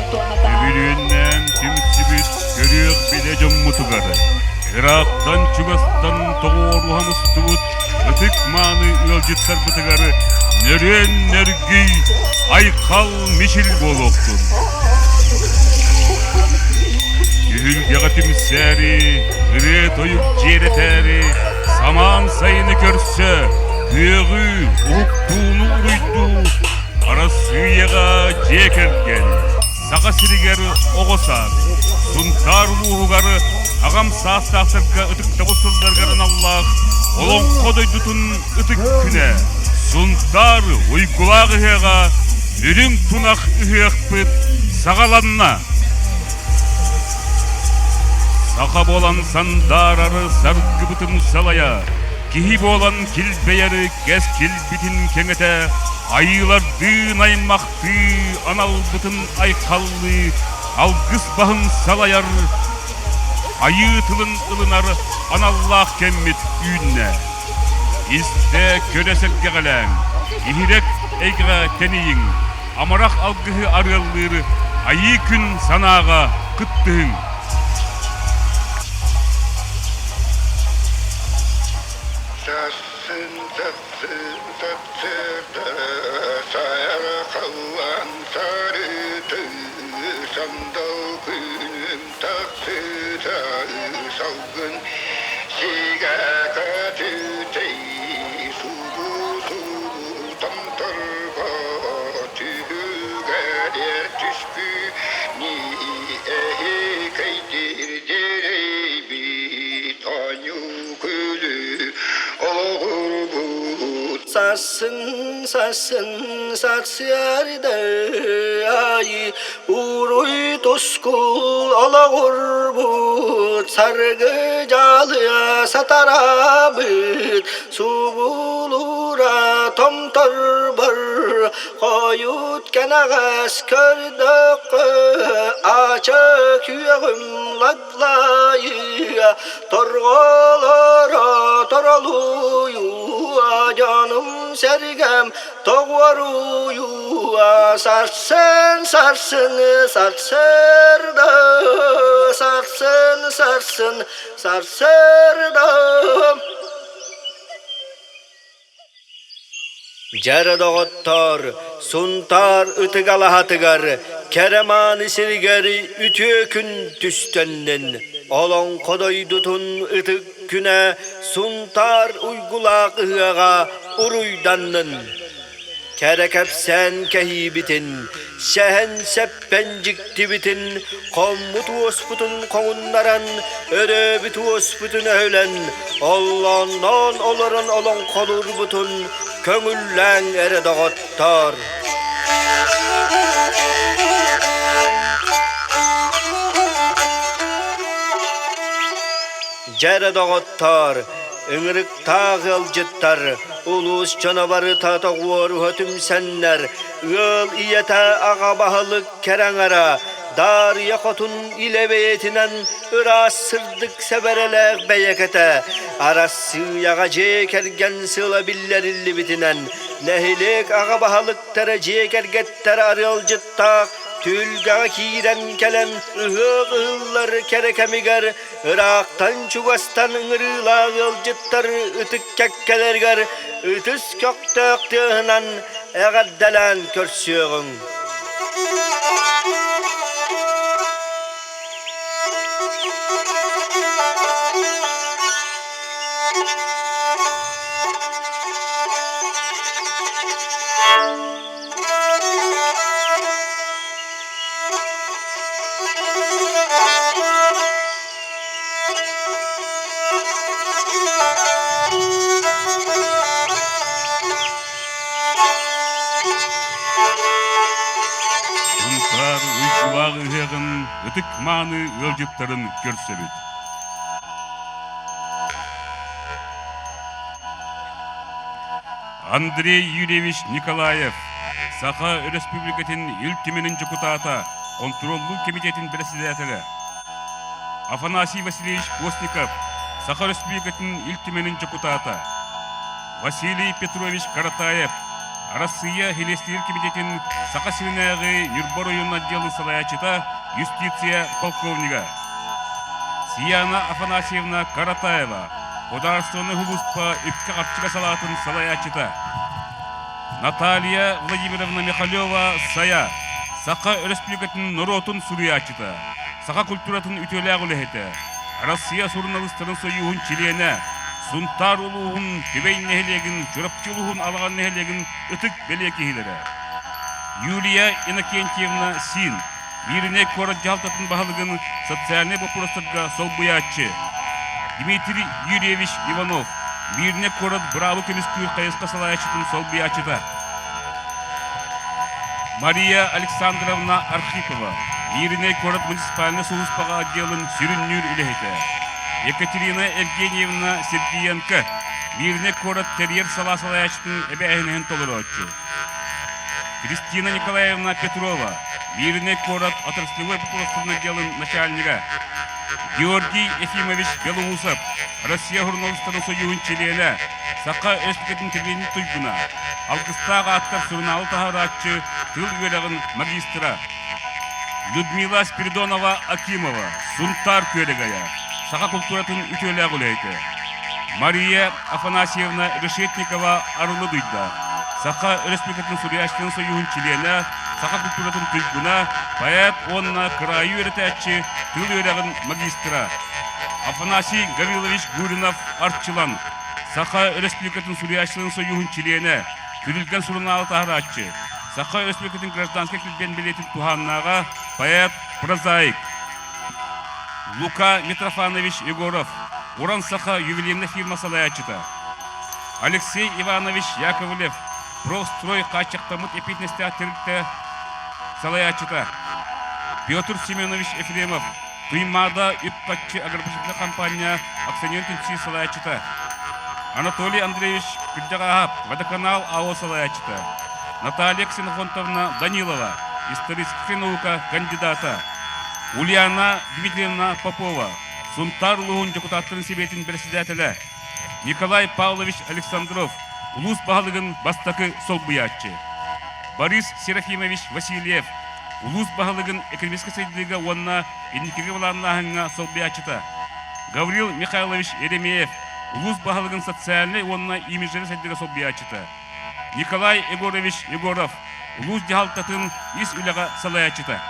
Үбүлүөннээн түмсүбүт көрүөх билэ дьоммутугар ыраахтан-чугастан тоҕуоруһа мустубут ытык-мааны ыалдьыттарбытыгар нөрүөн нөргүй айхал мичил буолуохтун. Түһүлгэҕэ түмсээри, ырыа-тойук дьиэрэтээри, самаан сайыны көрсө, күөҕү, уһуктууну уруйдуу, Арассыыйаҕа дьиэ кэргэн, Саха сиригэр оҕо саас, Сунтаар улууһугар аҕам саастаахтарга ытыктабыл сылларыгар аналлаах Олоҥхо дойдутун ытык күнэ, Сунтаар уйгулаах ыһыаҕа Үрүҥ тунах ыһыахпыт саҕаланна! Саха буолан сандаарары саргыбытын салайа, киһи буолан килбэйэри кэскилбитин кэҥэтэ, айыылардыын аймахтыы аналбытын айхаллыы, алгыс баһын салайар, айыы тылын ылынар аналлаах кэммит үүннэ. Истэ көрө сэргэҕэлээҥ, иһирэк эйгэҕэ тэнийиҥ, амарах алгыһы арыаллыыр айыы күн санааҕа кыттыһыҥ. Сарсын сарсын сарсыарда сайархаллан сарыты сандал күнүм тахсыта салгын сигэ көтүтэй субу субу томторго түһүгэр түспү ни эһикэйдир дьирэйбит оонньуу күлүү олоҕурбут Сарсын, сарсын, сарсыарда айы уруй тускул олоҕурбут саргы дьалыа сатарабыт субулура томторбор хойут кэнэҕэс көрдөххө ача күөҕүм лаглайыа торҕолоро торолуйуа дьонум сэргэм тоҕуоруйуа сарсын сарсын сарсыарда сарсын сарсын сарсыарда Дьэрэ доҕоттоор, Сунтаар ытык алаһатыгар, кэрэ мааны сиригэр үтүө күн түстэннин! Олоҥхо дойдутун ытык күнэ Сунтаар уйгулаах ыһыаҕа уруйданнын! Кэрэ кэпсээн кэһиибитин, сэһэн-сэппэн дьиктибитин, хоммут уоспутун хоҥуннаран, өрөөбүт уоспутун өһүлэн, оллоонноон олорон олоҥхолуурбутун көҥүллээҥ эрэ доҕоттоор! Дьэ эрэ доҕоттоор, ыҥырыктаах ыалдьыттар, улуус дьоно барыта тоҕуоруһа түмсэннэр, ыал ийэтэ аҕа баһылык кэрэ аҥара, Даарыйа хотун илэ бэйэтинэн ыраас сырдык сэбэрэлээх бэйэкэтэ, Арассыыйаҕа дьиэ кэргэн сыла биллэриллибитинэн, нэһилиэк аҕа баһылыктара дьиэ кэргэттэр арыалдьыттаах түһүлгэҕэ киирэн кэлэн ыһыах ыһыллар кэрэ кэмигэр ыраахтан-чугастан ыҥырыылаах ыалдьыттар ытык кэккэлэригэр ытыс көхтөөх тыаһынан эҕэрдэлээн көрсүөҕүҥ. Сунтаар уйгулаах ыһыаҕын ытык-мааны ыалдьыттарын көрсөбүт. Андрей Юрьевич Николаев, Саха Өрөспүүбүлүкэтин Ил Түмэнин дьокутаата, Хонтуруоллуур кэмитиэтин бэрэссэдээтэлэ. Афанасий Васильевич Постников, Саха Өрөспүүбүлүкэтин Ил Түмэнин дьокутаата. Василий Петрович Каратаев, Арассыыйа Силиэстийэр кэмитиэтин Саха сиринээҕи Ньурба оройуонун отделын салайааччыта, юстиция полковнига. Сияна Афанасьевна Каратаева, Судаарыстыбаннай сулууспа үпкэ-харчыга салаатын салайааччыта. Наталья Владимировна Михалева-Сайа, Саха Өрөспүүбүлүкэтин норуотун суруйааччыта, саха культуратын үтүөлээх үлэһитэ, Россия суруналыыстарын сойууһун чилиэнэ, Сунтаар улууһун Түбэй нэһилиэгин, Чурапчы улууһун Алаҕан нэһилиэгин ытык бэлиэ киһилэрэ. Юлия Иннокентьевна Син, Мииринэй куорат дьаһалтатын баһылыгын социальнай боппуруостарга солбуйааччы. Дмитрий Юрьевич Иванов, Мииринэй куорат быраабы көмүскүүр хайысха салайааччытын солбуйааччыта. Мария Александровна Архипова, Мииринэй куорат муниципальнай сулууспаҕа отделын сүрүннүүр үлэһитэ. Екатерина Евгеньевна Сергиенко, Мииринэй куорат тэрийэр салаа салайааччытын эбээһинэһин толорооччу. Кристина Николаевна Петрова, Мииринэй куорат отраслевой боппуруостарын отделын начальнига. Георгий Ефимович Белоусов, Россия журналистарын союһун чилиэнэ, Саха Республикатын кэбиэнин туйгуна, Алгыстаах ааттар сурунаалы таһаарааччы, тыл үөрэҕин магистра. Людмила Спиридонова Акимова, Сунтаар Күөрэгэйэ, саха култууратын үтүөлээх үлэһитэ. Мария Афанасьевна Решетникова Арылы Дуйда, Саха Республикатын суруйааччытын союһун чилиэнэ, саха культуратын туйгуна, поэт уонна кыраайы үөрэтээччи, тыл үөрэҕин магистра. Афанасий Гаврилович Гуринов Арчылан, Саха Республикатын суруйааччыларын союһун чилиэнэ, Күрүлгэн сурунаалы таһарааччы, Саха Республикатын гражданскай килбиэн билиэтин туһааннааҕа, поэт, прозаик. Лука Митрофанович Егоров, Уран Саха ювелирнай фирма салайааччыта. Алексей Иванович Яковлев, Профстрой хааччахтаммыт эпиэтинэстээх тэрилтэ салайааччыта. Петр Семенович Ефремов, Туймаада үп-харчы агропромышленнай компания акционер түмсүү салайааччыта. Анатолий Андреевич Кырдьаҕааһап, Водоканал АО салайааччыта. Наталья Ксенофонтовна Данилова, историческай наука кандидата. Ульяна Дмитриевна Попова, Сунтаар улууһун дьокутааттарын сэбиэтин председателэ. Николай Павлович Александров, улуус баһылыгын бастакы солбуйааччы. Борис Серафимович Васильев, улуус баһылыгын экономическай сайдыыга уонна инникигэ былааннааһыҥҥа солбуйааччыта. Гаврил Михайлович Еремеев, улуус баһылыгын социальнай уонна имиджевэй сайдыыга солбуйааччыта. Николай Егорович Егоров, улуус дьаһалтатын ис үлэҕэ салайааччыта.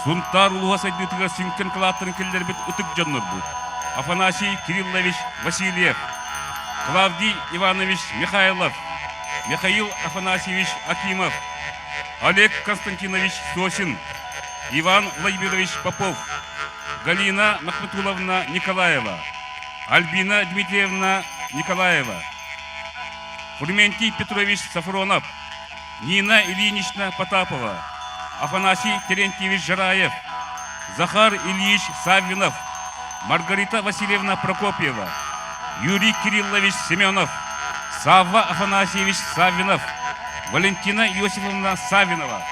Сунтаар улууһа сайдыытыгар сүҥкэн кылааттарын киллэрбит ытык дьоннорбут Афанасий Кириллович Васильев, Клавдий Иванович Михайлов, Михаил Афанасьевич Акимов, Олег Константинович Сосин, Иван Владимирович Попов, Галина Махмутуловна Николаева, Альбина Дмитриевна Николаева, Фрументий Петрович Сафронов, Нина Ильинична Потапова, Афанасий Терентьевич Жараев, Захар Ильич Саввинов, Маргарита Васильевна Прокопьева, Юрий Кириллович Семенов, Савва Афанасьевич Саввинов, Валентина Иосифовна Савинова,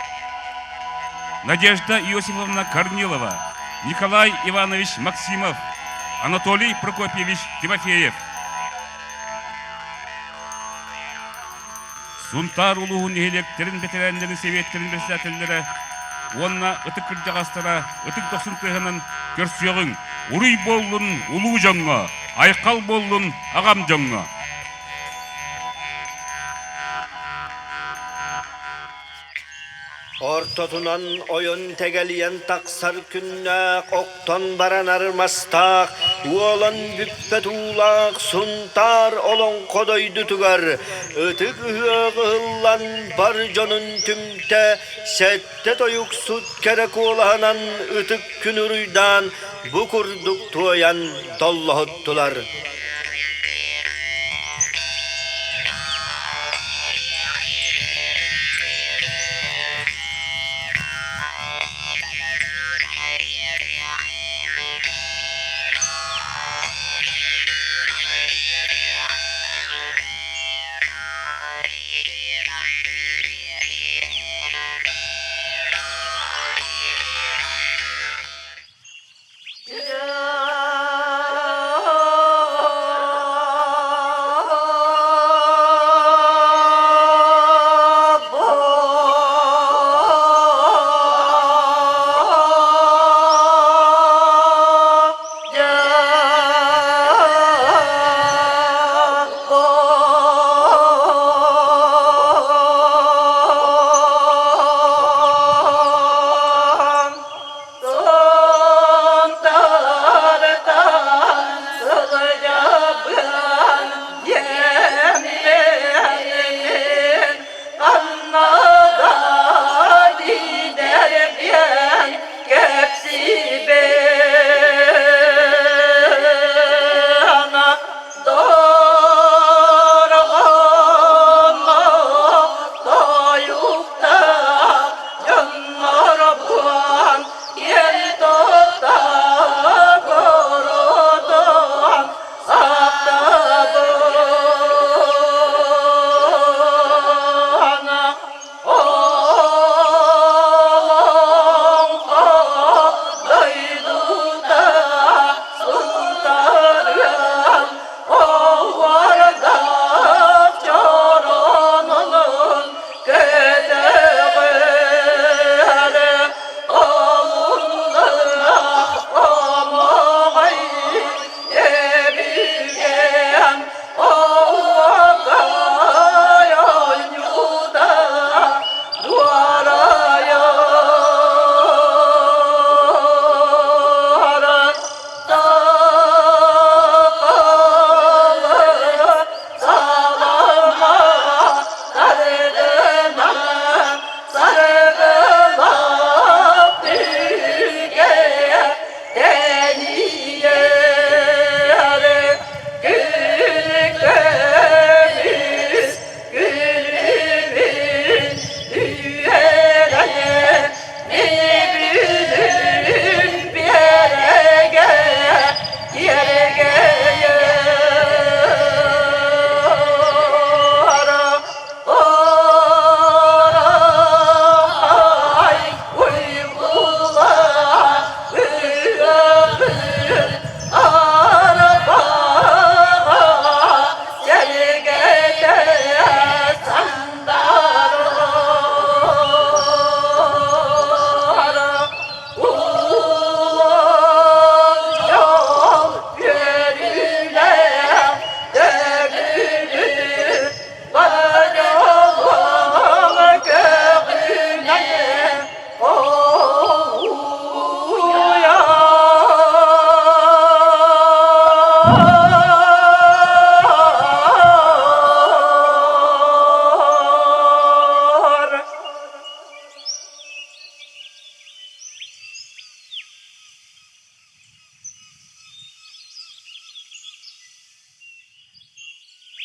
Надежда Иосифовна Корнилова, Николай Иванович Максимов, Анатолий Прокопьевич Тимофеев. Сунтаар улууһун нэһилиэктэрин бэтэрээннэрин сэбиэттэрин председателлэрэ уонна ытык кырдьаҕастара ытык дохсун тыаһынан көрсүөҕүҥ, уруй буоллун улуу дьоҥҥо, айхал буоллун аҕам дьоҥҥо! Ортотунан ойон тэгэлийэн тахсар күннээх охтон баранар мастаах, уолан бүппэт уулаах Сунтаар олоҥхо дойдутугар ытык ыһыах ыһыллан бар дьонун түмтэ, сэттэ тойуксут кэрэ куолаһынан ытык күн уруйдаан бу курдук туойан доллоһуттулар.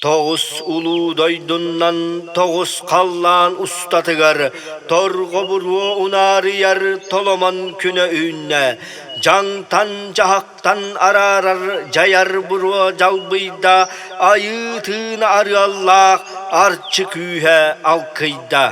Тоҕус улуу дойдуннан тоҕус халлаан устатыгар торҕо буруо унаарыйар толомон күнэ үүннэ, дьаҥтан-дьаһахтан араарар дьайар буруо дьалбыйда, айыы тыына арыаллаах арчы күүһэ алкыйда.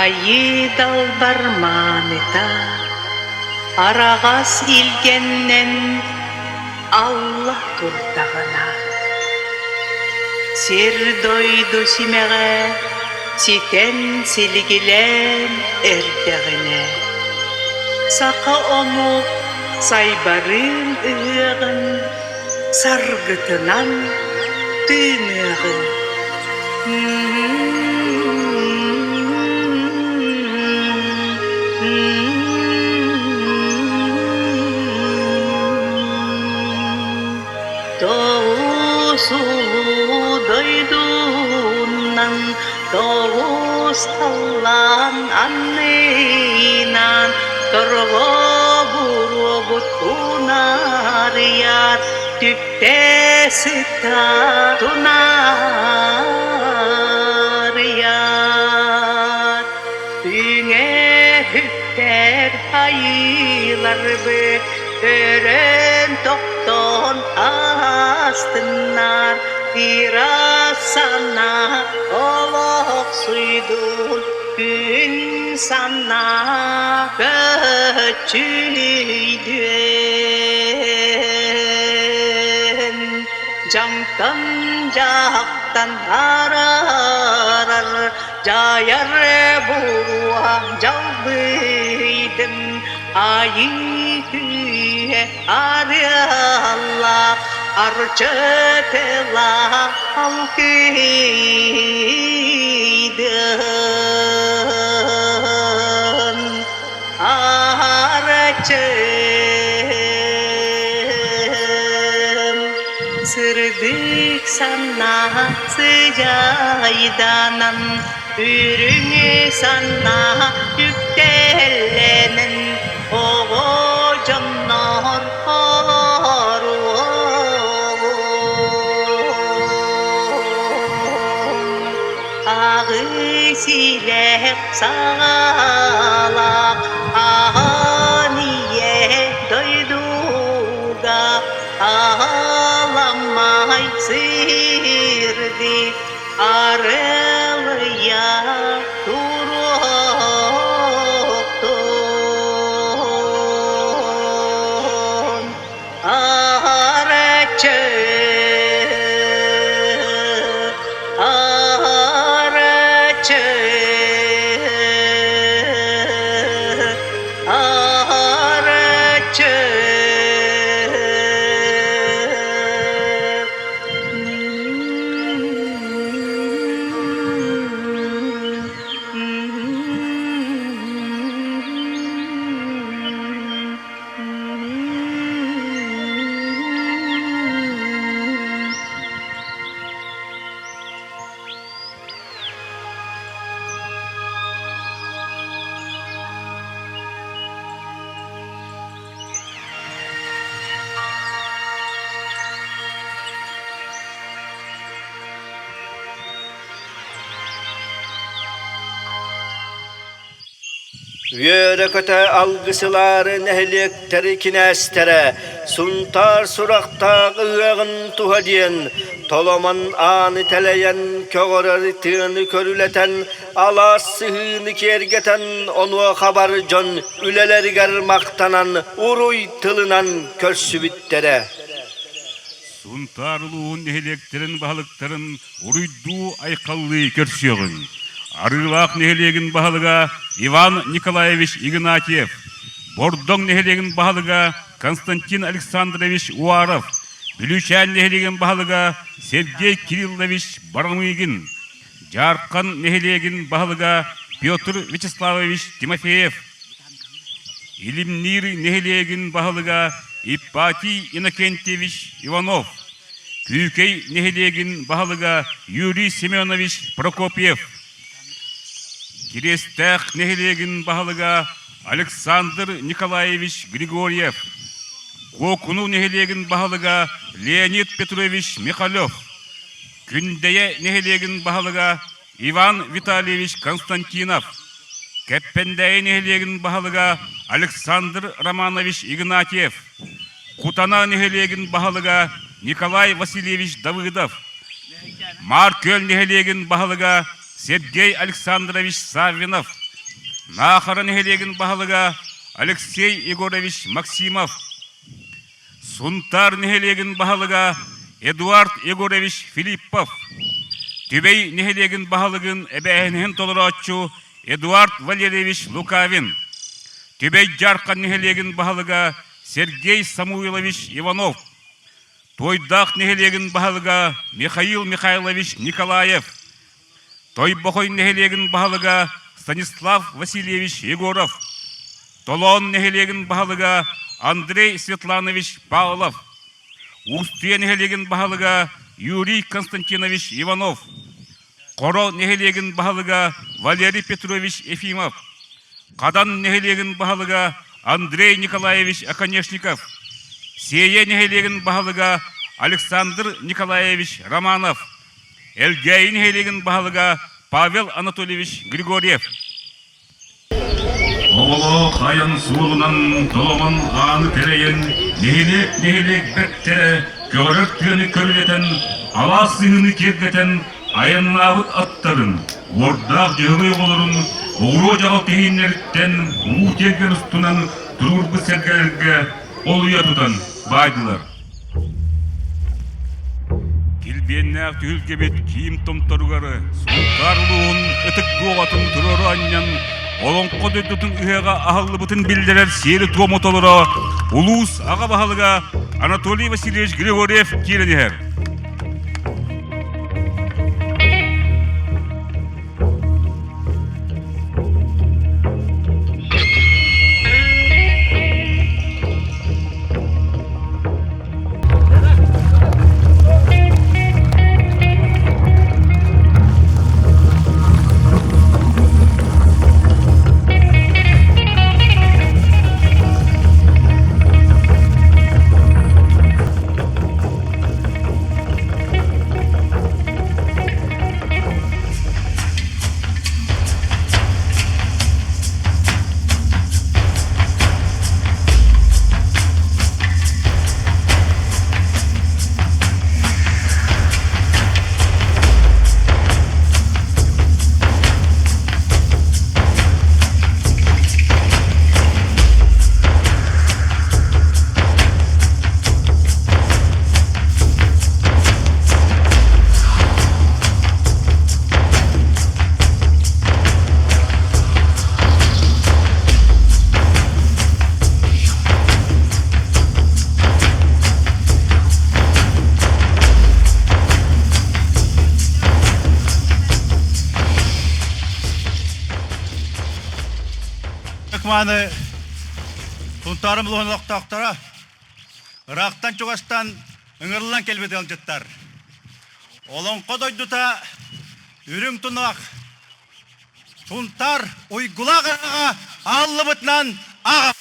Айыы далбар мааныта араҕас илгэннэн алла турдаҕына, сир-дойду симэҕэ ситэн силигилээн эрдэҕинэ, саха омук сайбарыын ыһыаҕын саргытынан тыыныаҕын. Тоҕус улуу дойдунан, тоҕус халлаан аннынан торҕо буруобут унаарыйар түптэ сыта тунаарыйар. Үҥэһүктэр айыыларбыт өрөн тохтоон аастыннар, ира санаа олохсуйдун, күн санаа көччүйдүөн. Дьаҥтан дьаһахтан араарар дьайар буруо дьалбыйдын, айыы күүһэ арыаллаах арчытыла алгыйдын. Арчы сырдык санаа сыдьаайданан, үрүҥ санаа үктэллэнэн, оҕо дьоннор олоруоҕуҥ. Аҕыы силээх саҕалаах аан ийэ дойдуга аламай сырдык арылыйа туруохтун. Арачы, арачы, арачы. Үөрэ-көтө алгысылаары нэһилиэктэри кинээстэрэ Сунтаар сурахтаах ыһыаҕын туһа диэн толомон ааны тэлэйэн, көҕөрөр тыаны көрүлэтэн, алаас сыһыыны киэргэтэн, онуоха бар дьон үлэлэригэр махтанан уруй тылынан көрсүбүттэрэ. Сунтаар улууһун нэһилиэктэрин баһылыктарын уруйдуу-айхаллыы көрсүөҕүҥ. Арыылаах нэһилиэгин баһылыга Иван Николаевич Игнатьев, Бордоҥ нэһилиэгин баһылыга Константин Александрович Уаров, Бүлүүчээн нэһилиэгин баһылыга Сергей Кириллович Барамыгин, Дьаархан нэһилиэгин баһылыга Петр Вячеславович Тимофеев. Илимниир нэһилиэгин баһылыга Иппатий Иннокентьевич Иванов, Күүкэй нэһилиэгин баһылыга Юрий Семенович Прокопьев, Кириэстээх нэһилиэгин баһылыга Александр Николаевич Григорьев, Куокуну нэһилиэгин баһылыга Леонид Петрович Михалев, Күндэйэ нэһилиэгин баһылыга Иван Витальевич Константинов, Кэппэндээйи нэһилиэгин баһылыга Александр Романович Игнатьев, Кутана нэһилиэгин баһылыга Николай Васильевич Давыдов, Маар Күөл нэһилиэгин баһылыга Сергей Александрович Саввинов, Наахара нэһилиэгин баһылыга Алексей Егорович Максимов, Сунтаар нэһилиэгин баһылыга Эдуард Егорович Филиппов, Түбэй нэһилиэгин баһылыгын эбээһинэһин толорооччу Эдуард Валерьевич Лукавин, Түбэй Дьаархан нэһилиэгин баһылыга Сергей Самуилович Иванов, Туойдаах нэһилиэгин баһылыга Михаил Михайлович Николаев, Тойбохой нэһилиэгин баһылыга Станислав Васильевич Егоров, Толоон нэһилиэгин баһылыга Андрей Светланович Павлов, Уустуйа нэһилиэгин баһылыга Юрий Константинович Иванов, Хоро нэһилиэгин баһылыга Валерий Петрович Ефимов, Хадан нэһилиэгин баһылыга Андрей Николаевич Оконешников, Сиэйэ нэһилиэгин баһылыга Александр Николаевич Романов, Элгээйи нэһилиэгин баһылыга Павел Анатольевич Григорьев. Оҕолоох айан суолунан толомон ааны тэрэйэн, нэһилиэк-нэһилиэк бэртэрэ көҕөрөр тыаны көрүлэтэн, алаас сыһыыны киэргэтэн айаннаабыт аттарын, уордаах дьөһөгөй оҕолорун оҕуруо дьаҕал тэһииннэриттэн уу тиэргэн устунан туруорбут сэргэлэргэ олуйа тутан баайдылар. Килбиэннээх түһүлгэбит киин томторугар Сунтаар улууһун ытык дуоҕатын туруору анньан Олоҥхо дойдутун ыһыаҕа аһыллыбытын биллэрэр сиэри-туому толоро улуус аҕа баһылыга Анатолий Васильевич Григорьев киирэн иһэр. Ыкмааны Сунтаарым улууһун олохтоохторо ыраахтан-чугастан ыҥырыллан кэлбит ыалдьыттар. Олоҥхо дойдута үрүҥ тунах Сунтаар уйгулаах аҕа ааллыбытынан аҕа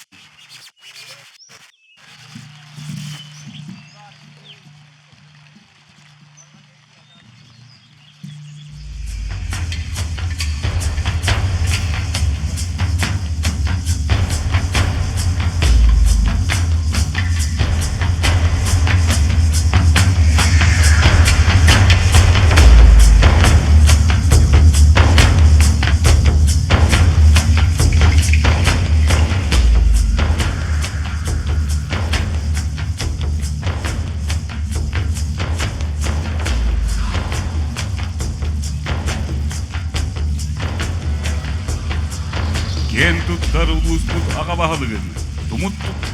Киэн туттар улууспут аҕа баһылыгын,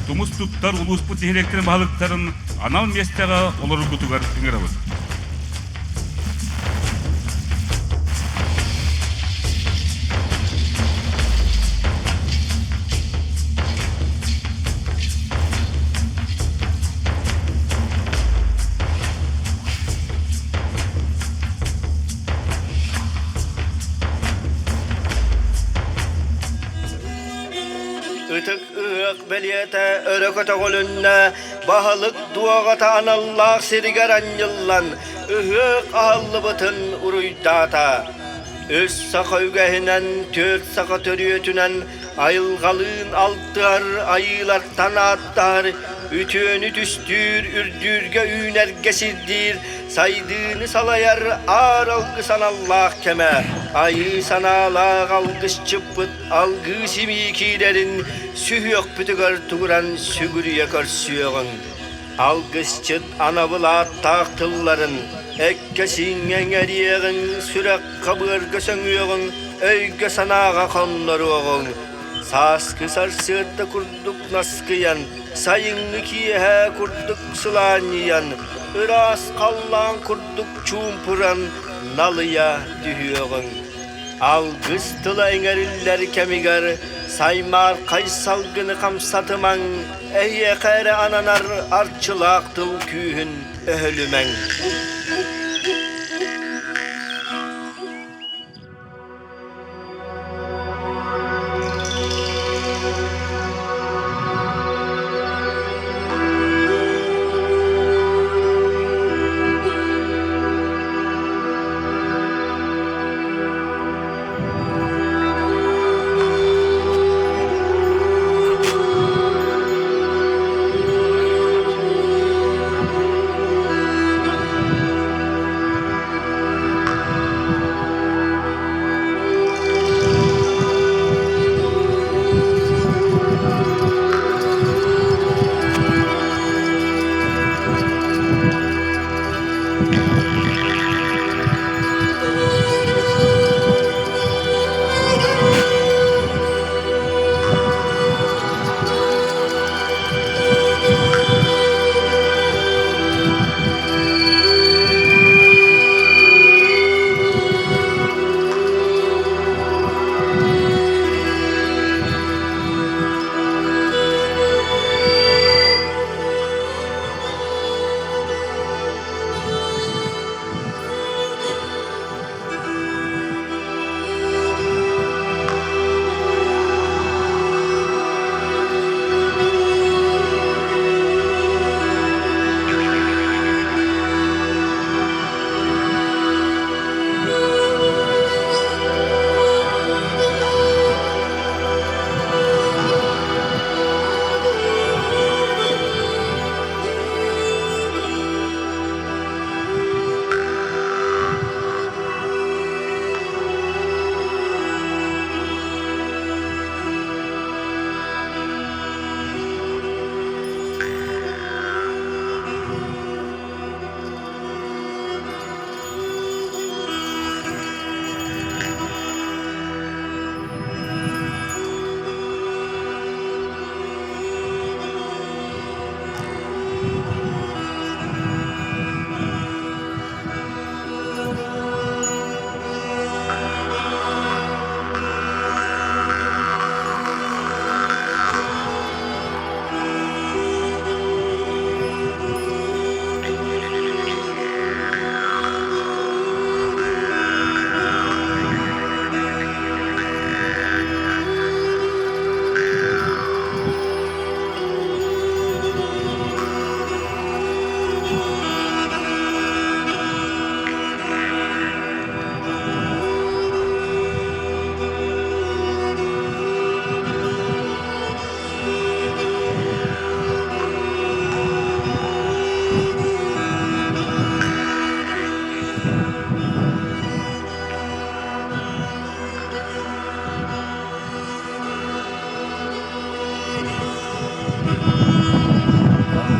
тумус туттар улууспут нэһилиэктэрин баһылыктарын анал миэстэҕэ олороргутугар ыҥырабыт. Ыһыах бэлиэтэ өрө көтөҕүлүннэ, баһылык дуоҕата аналлаах сиригэр анньыллан, ыһыах аһыллыбытын уруйдаата. Үс саха үгэһинэн, түөрт саха төрүөтүнэн айылҕалыын алтыһар айыылартан ааттаһар, үтүөнү түстүүр, үрдүүргэ үүнэргэ сирдиир, сайдыыны салайар аар алгыс аналлаах кэмэ, айыы санаалаах алгысчыппыт алгыы симии киирэрин сүһүөхпүтүгэр тугуран сүгүрүйэ көрсүөҕүҥ. Алгысчыт анабыл ааттаах тылларын эккэ-сииҥҥэ иҥэриэҕиҥ, сүрэххэ-быарга сөҥүөҕүҥ, өйгө-санааҕа хонноруоҕуҥ. Сааскы сарсыарда курдук наскыйан, сайыҥҥы киэһэ курдук сылаанньыйан, ыраас халлаан курдук чуумпуран налыйа түһүөҕүҥ. Алгыс тыла иҥэриллэр кэмигэр саймаархай салгыны хамсатымаҥ, эһиэхэ эрэ ананар арчылаах тыл күүһүн өһүлүмэҥ.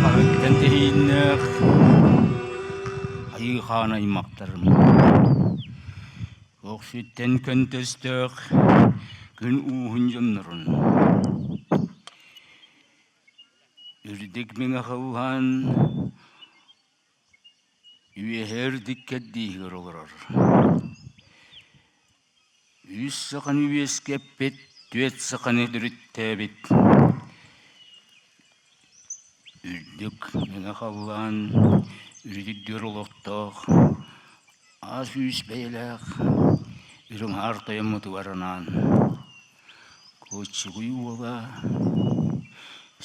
Хаһыттан тэһииннээх айыы хаан аймахтарым Охсүттэн көнтөстөөх күн ууһун дьоннорун Үрдүк мэҥэ халлаан Үөһэ үрдүк кэрдииһигэр олорор. Үс саханы үөскэппит, түөрт саханы төрүттээбит. Үрдүк мэҥэ халлаан үрдүк олохтоох, аас үүс бэйэлээх, үрүҥ аар тойоммутугар анаан Куччугуй уола.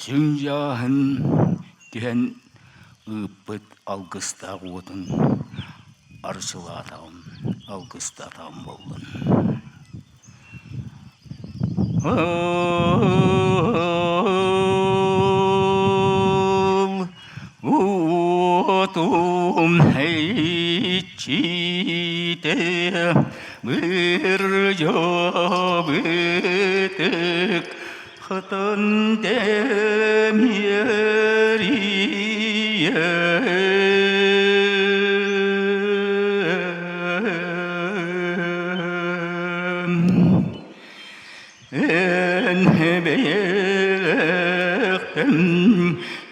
Сүҥ-дьааһын түһэн ыыппыт алгыстаах уотун арчылаатаҕым, алгыстаатаҕым буоллун. Уотум иччитэ бырдьабытык хатан тэмиэрийэ Эн бэйэлээхтэн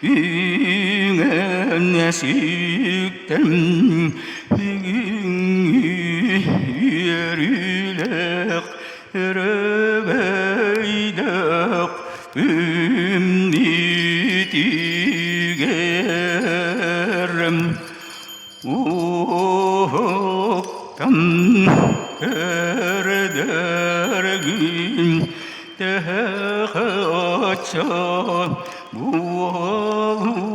үүҥэн сүктэн бүгүҥҥү үөрүүлээх өрөгөйдөөх үмнүтүгэр Уһуктан көрдөргүн төһө хочо буолуоҕай.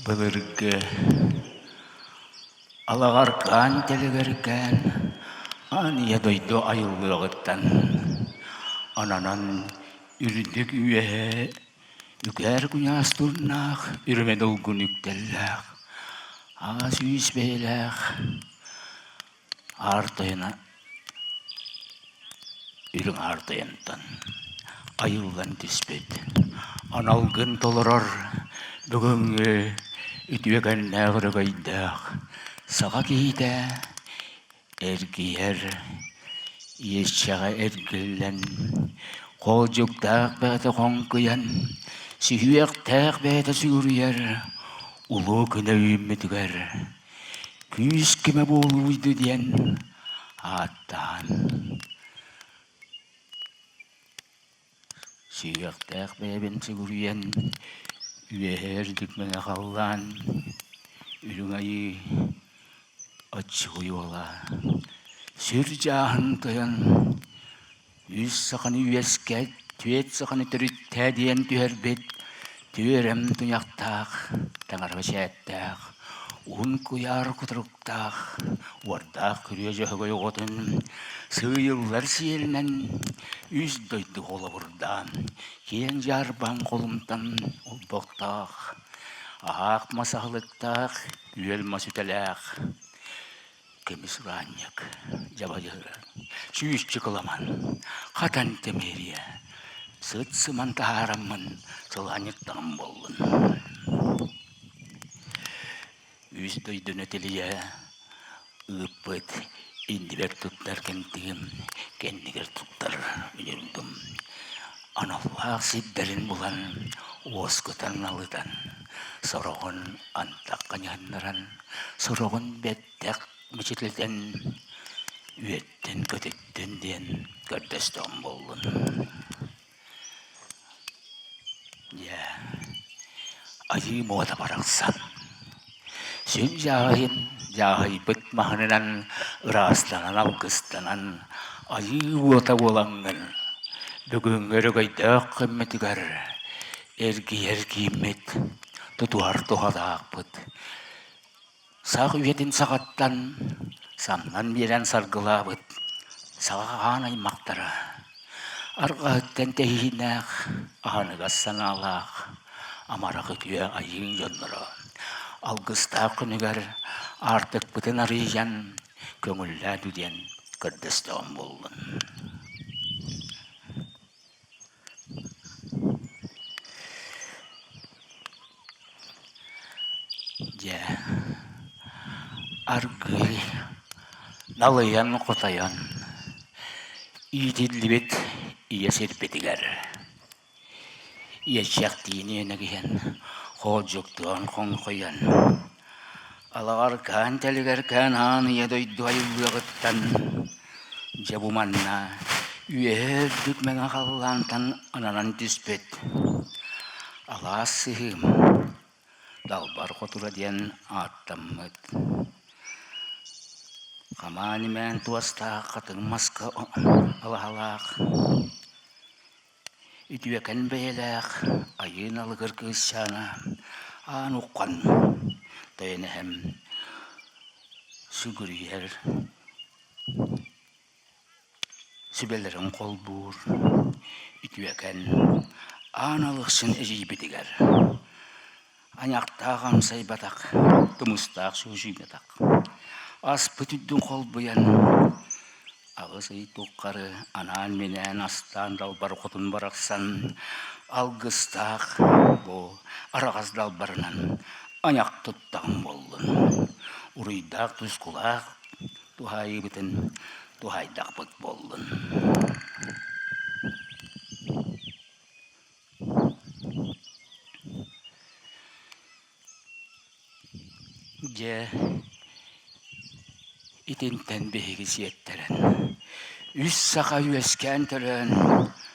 Былыргы алаҕаркаан тэлэгэркээн аан ийэ дойду айыллыаҕыттан ананан үрдүк үөһэ үкээр куйаас турнаах үрүмэ долгун үктэллээх аас үүс бэйэлээх Аар тойоно үрүҥ аар тойонтон айыллан түспүт аналгын толорор бүгүҥҥү үтүөкэннээх өрөгөйдөөх саха киһитэ эргийэр иэччэҕэ эргиллэн хоолдьуктаах бэйэтэ хоҥкуйан сүһүөхтээх бэйэтэ сүгүрүйэр улуу күнэ үүммүтүгэр Күүс кимэ буолууйду диэн ааттаан сүһүөхтээх бэйэбин сүгүрүйэн үөһэ үрдүк мэҥэ халлаан үрүҥ айыы оччугуй уола сүр дьааһын тойон Үс саханы үөскэт, түөрт саханы төрүттээ диэн түһэрбит түөрэм туйахтаах, таҥара бэчээттээх, уһун куйаар кутуруктаах, уордаах күрүө дьөһөгөй оҕотун сыыйыллар сиэлинэн үс дойду холобурдаан, киэҥ дьаарбаҥ холумтан олбохтоох, аһаах мас аһылыктаах, үөл мас үтэлээх, Көмүс ураанньык, дьабадьыһырар, сүүсчүк кыламан, хатан тэмиэрийэ, сыт-сыман таһаараммын сылаанньыттаҕым буоллун. Үс дойдуну тилийэ ыыппыт иннибэр туттар кэнтигим, кэннигэр туттар үнүргүм. Аналлаах сирдэрин булан, уоскутан налытан, сороҕун антахха ньыһыннаран, сороҕун бэттэх мичилитэн үөттэн-көтүттэн диэн көрдөстөҕүм буоллун. Дьэ, айыы муота барахсан. Сүн дьааһыйын дьааһыйбыт маһынынан ыраастанан алгыстанан айыы уота буолаҥҥын бүгүҥҥү өрөгөйдөөх күммүтүгэр эргийэр кииммит тутуһар туһалаахпыт Сах үйэтин саҕаттан самнан биэрэн саргылаабыт саҕа хаан аймахтара арҕаһыттан тэһиинээх, аһыныгас санаалаах, амарах үтүө айыы дьонноро алгыстаах күнүгэр аартыкпытын арыйан көҥүллээ дуу диэн көрдөстөҕүм буоллун. Дьэ, аргыый налыйан-хотойон иитиллибит ийэ сирбитигэр иэччэхтиин иэнэгиһэн, хоолдьуктуон хоҥхойон, Үөһээ үрдүк мэҥэ халлаантан ананан түспүт алаас сыһыым Далбар Хотура диэн ааттаммыт. Хамаан-имээн туостаах хатыҥ маска алаһалаах, үтүөкэн бэйэлээх Айыы Налыгыр кыысчаана аан уххан тойон эһэм сүгүрүйэр Сүбэлэрин холбуур, үтүөкэн, аан алахсын эдьиийбитигэр айахтаах амсайбатах, тумустаах суучуйбатах, аспыт үрдүн холбуйан, аҕыс ый тухары анаан-минээн астаан далбар хотун барахсан алгыстаах бу араҕас далбарынан айах туттаҕым буоллун, уруйдаах тускулаах туһаайыыбытын туһаайдахпыт буоллун. Дьэ, итинтэн биһиги сиэттэрэн, үс саха үөскээн төрөөн,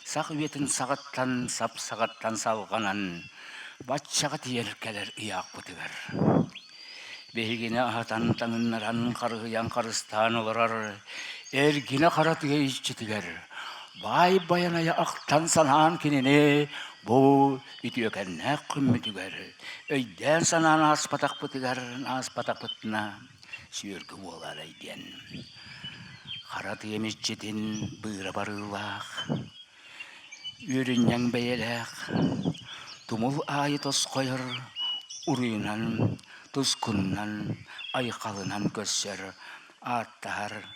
сах үйэтин саҕаттан сап саҕаттан салҕанан, баччаҕа тиийэр кэлэр ыйаахпытыгар Биһигини аһатан, таҥыннаран, харыһыйан, харыстаан олорор эргинэ хара тыа иччитигэр баай Байанайы ахтан-санаан кинини бу үтүөкэннээх күммүтүгэр өйдөөн-санаан ааспатахпытыгар ааспатахпытына сүөргү буолаарай диэн хара тыам иччитин быыра барыылаах Үөрүнньэҥ бэйэлээх, тумул аайы тосхойор уруйунан, тускуннан, айхалынан көрсөр, ааттаһар,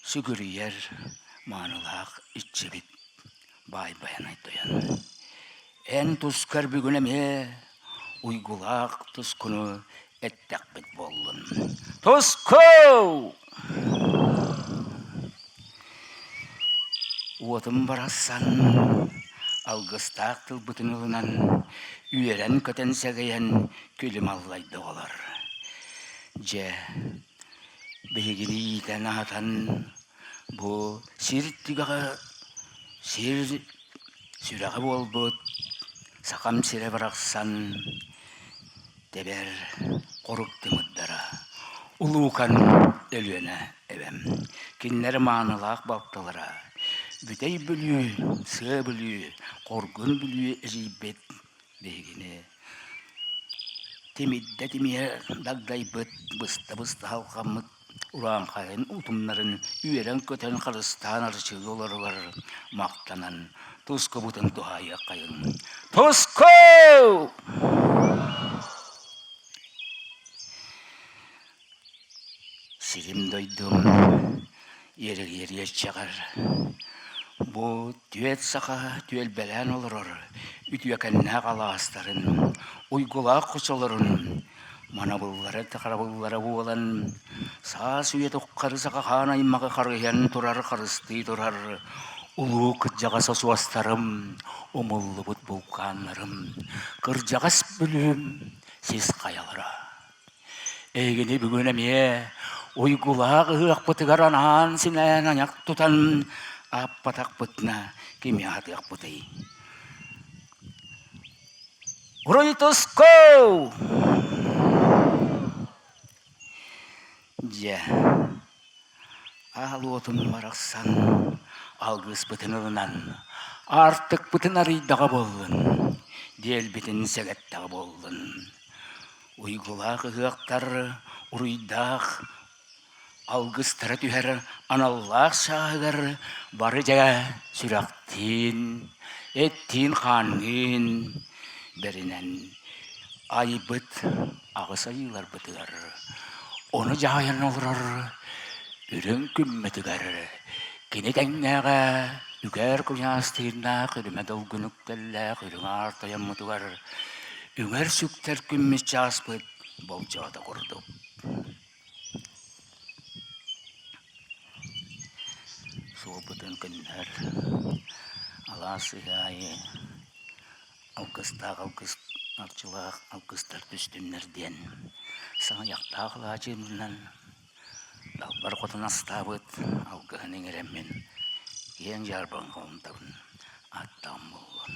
сүгүрүйэр маанылаах иччибит Баай Байанай Тойон. Эн тускар бүгүн эмиэ уйгулаах тускуну эттэхпит буоллун. Туску! Уотум барахсан алгыстаах тылбытын ылынан, үөрэн-көтөн сэгэйэн күлүм аллайда оҕолор. Дьэ, биһигини иитэн-аһатан бу сир түгэҕэ сир сүрэҕэ буолбут сахам сирэ барахсан тэбэр хорук тымырдара улуукан Өлүөнэ эбэм кинилэр маанылаах балтылара Бүтэй Бүлүү, Сыа Бүлүү, Хоргун Бүлүү эдьиийбит биһигини тимирдэ тимиэ дагдайбыт, быста-быста халҕаммыт урааҥхайын утумнарын үөрэн-көтөн харыстаан арчылыы олоругар махтанан тускубутун туһаайыаххайыҥ. Туску! Сирим-дойдум иэрэгиэриэччэҕэр бу түөт саха түөлбэлээн олорор үтүөкэннээх алаастарын, уйгулаах хочолорун манабыллара харабыллара буолан, саас үйэ тухары саха хаан аймаҕы харыһыйан турар, харыстыы турар улуу кырдьаҕас осуостарым, умуллубут булкааннарым, кырдьаҕас Бүлүүм сис хайалара. Эйигини бүгүн эмиэ уйгулаах ыһыахпытыгар анаан-синээн айах тутан ааппатахпытына кими аһатыахпытый? Уруй туску! Дьэ, аал уотун барахсан алгыспытын ылынан, аартыкпытын арыйдаҕа буоллун, диэлбитин сэгэттэҕэ буоллун. Уйгулаах ыһыахтар уруйдаах алгыстара түһэр аналлаах сааһыгар бары дьэ сүрэхтиин, эттиин-хаанныын бэринэн айбыт аҕыс айыыларбытыгар, ону дьаһайан олорор үрүҥ күммүтүгэр кини тэҥнээҕэ үгээр куйаас тыыннаах үрүмэ долгун үктэллээх үрүҥ аар тойоммутугар үҥэр-сүктэр күммүт чааспыт болдьоото курдук. Суолбутун көннөр алаас сыһыы аайы алгыстаах алгыс арчылаах алгыстар түстүннэр диэн саҥыйахтаах алаадьыбынан далбар хотун астаабыт алгыһын иҥэрэммин. Киэҥ дьаарбаҥка умтабын аттаан буоллун.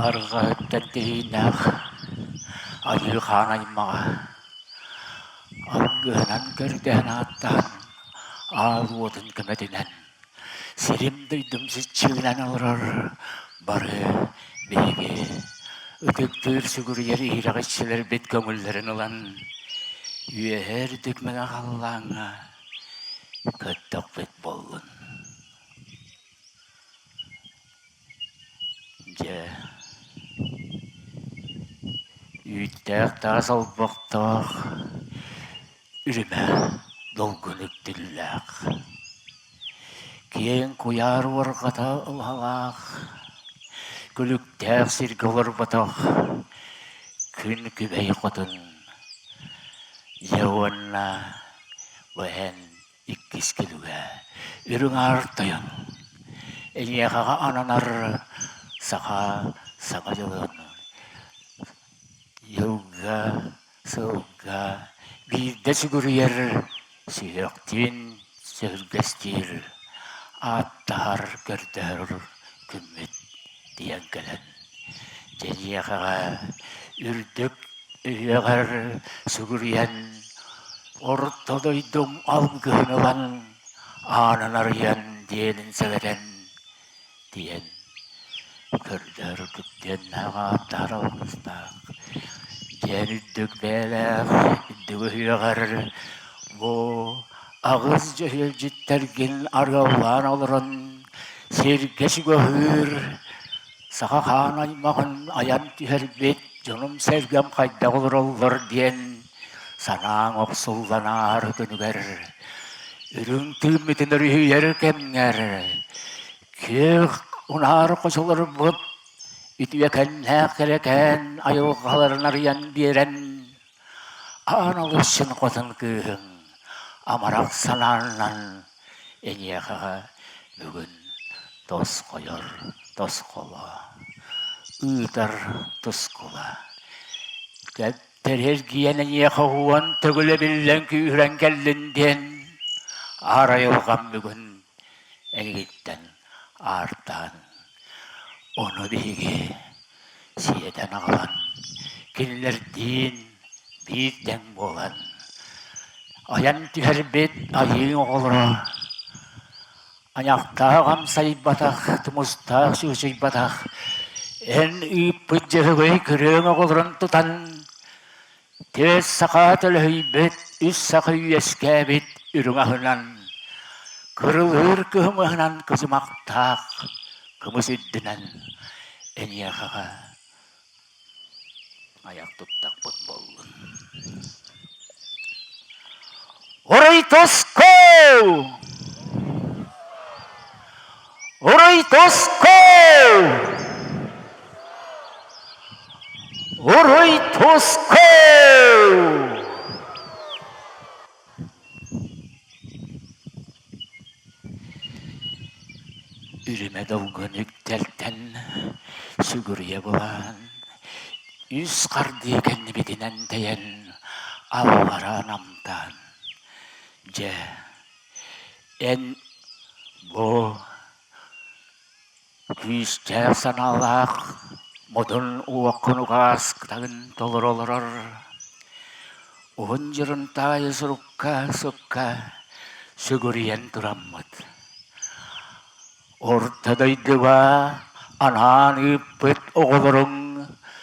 Арҕаһыттан тэһииннээх айыы хаан аймаҕа Алгыһынан көрдөһөн ааттаан, аал уотун көмөтүнэн, сирим-дойдум сиччигинэн олорор бары биһиги ытыктыыр сүгүрүйэр иһирэх иччилэрбит көҥүллэрин ылан, үөһэ үрдүк мэҥэ халлааҥҥа көттөхпүт буоллун. Дьэ, үүттээх таас олбохтоох, үрүмэ долгун үктүллээх, киэҥ куйаар уорҕата уһалаах, күлүктээх сиргэ олорботох күн күбэй хотун, дьэ уонна бу эн Иккис күлүгэ Үрүҥ Аар Тойон эйиэхэҕэ ананар саха саҥа дьылын дьылга сылга биирдэ сүгүрүйэр сүһүөхтүүн сөһүргэстиир ааттаһар көрдөһөр күммүт тиийэн кэлэн дьэниэхэҕэ үрдүк Үһүөҕэр сүгүрүйэн, орто дойдум алгыһын ылан, аанын арыйан диэнин сэгэтэн тиийэн көрдөр күттүөннээх ааттаах алгыстаах диэн үрдүк бэйэлээх үрдүк үһүөҕэр бу аҕыс дьөһүөлдьүттэргин арыаллаан олорон сиргэ чугаһыыр саха хаан аймаҕын айан түһэрбит дьонум-сэргэм хайдах олороллор диэн санааҥ охсуллан ааһар күнүгэр үрүҥ тыыммытын өрүһүйэр кэмҥэр күөх унаар хочолорбут үтүөкэннээх кэрэкээн айылҕаларын арыйан биэрэн аан алысчын хотун кыыһыҥ амарах санааннан эйиэхэҕэ бүгүн тосхойор тосхоло, ыытар тускула. Тэптэр эргийэн эйиэхэ уон төгүл эбиллэн күүһүрэн кэллин диэн аар айылҕам бүгүн эйигиттэн аартаан ону биһиги сиэтэн аҕалан кинилэрдиин биир тэҥ буолан айан түһэрбит айыы оҕолоро айахтаах амсайбатах тумустаах чуучуйбатах эн ыыппыт дьөһөгөй күрүөҥ оҕолорун тутан түөс саха төлөһүйбүт үс саха үөскээбит үрүҥ аһынан кырылыыр кыһымыһынан кыдьымахтаах кымыс үрдүнэн эйиэхэҕэ айах туттахпыт буоллун. Орой тоско! Орой тоско! Орой тоско! Үрүмэ долгун үктэлтэн сүгүрүйэ булан, үс хардыы кэннибитинэн тэйэн, аллара намтаан, дьэ, эн бу күүстээх санаалаах модун уоккун угааскытын толоро олорор уһун дьурунтаайы сурукка сукка сүгүрүйэн тураммыт орто дойдуга анаан ыыппыт оҕолоруҥ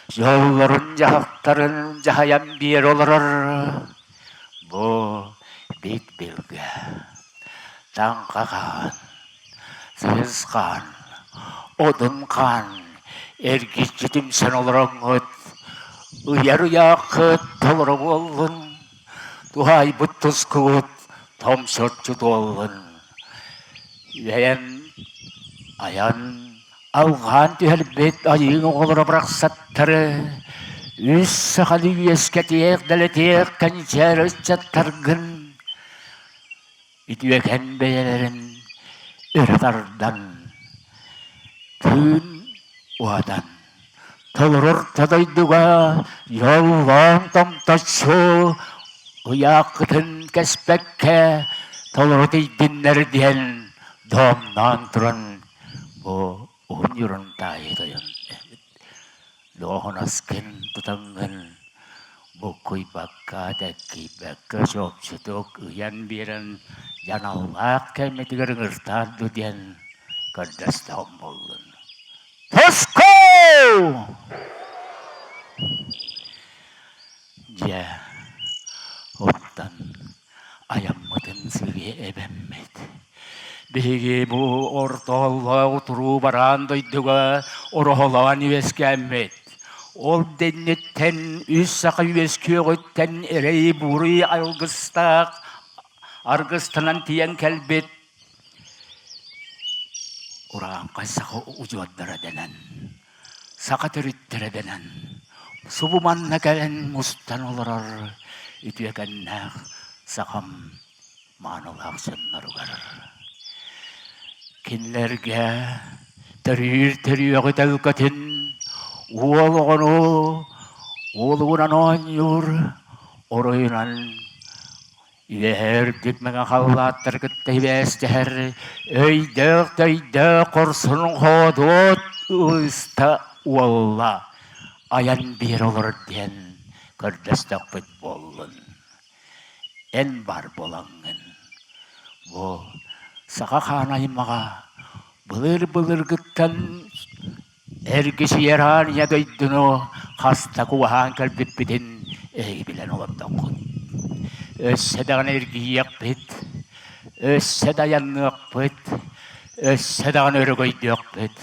дьоллорун-дьаһахтарын дьаһайан биэрэ олорор бу бит билгэ таҥха хаан. Сыыс хаан, Одун хаан, эргиччи түмсэн олороҥҥут, ыйар ыйааххыт толору буоллун, туһаайбыт тускугут томсорчу туоллун. Үһэйэн, айан, алҕаан түһэрбит айыыҥ оҕолоро барахсаттары үс сахалыы үөскэтиэх, дэлэтиэх кэнчээри ыччаттаргын үтүөкэн бэйэлэрин өрө тардан, тыын уһатан, толорор да дойдуга дьоллоон томточчу ыйааххытын кэспэккэ толору тиийдиннэр диэн доомноон туран бу уһун юрун таайы тойон Дуоһунаскын тутаҥҥын буккуйбакка, тэккийбэккэ чопчутук ыйан биэрэн дьаналлаах кэммитигэр ыҥыртаар дуу диэн көрдөстөҕүм буоллун. Туску! Дьэ, оттон айаммытын сыыйа эбэммит. Биһиги бу орто оллоох туруу бараан дойдуга ороһолоон үөскээммит. Ол дэнниттэн үс саха үөскүөҕүттэн эрэй-буруй алгыстаах аргыстанан тиийэн кэлбит Урааҥхай саха удьуордара дэнэн, саха төрүттэрэ дэнэн, субу манна кэлэн мустан олорор үтүөкэннээх сахам маанылаах дьонноругар. Кинилэргэ төрүүр төрүөҕү төлкөтүн уол оҕону уолугунан оонньуур оройунан Үөһээ үрдүк мэҥэ халлааттары кытта сибээстэһэр өйдөөх-төйдөөх хорсун хоодуот ыыста уолла айан биэрэ олорор диэн көрдөстөхпүт буоллун. Эн баар буолаҥҥын бу саха хаан аймаҕа былыр-былыргыттан Эргичийэр аан ийэ дойдуну хаста куоһаан кэлбиппитин эһиги билэн олордоххут. Өссө даҕаны эргийиэхпит, өссө да айанныахпыт, өссө даҕаны өрөгөйдүөхпүт.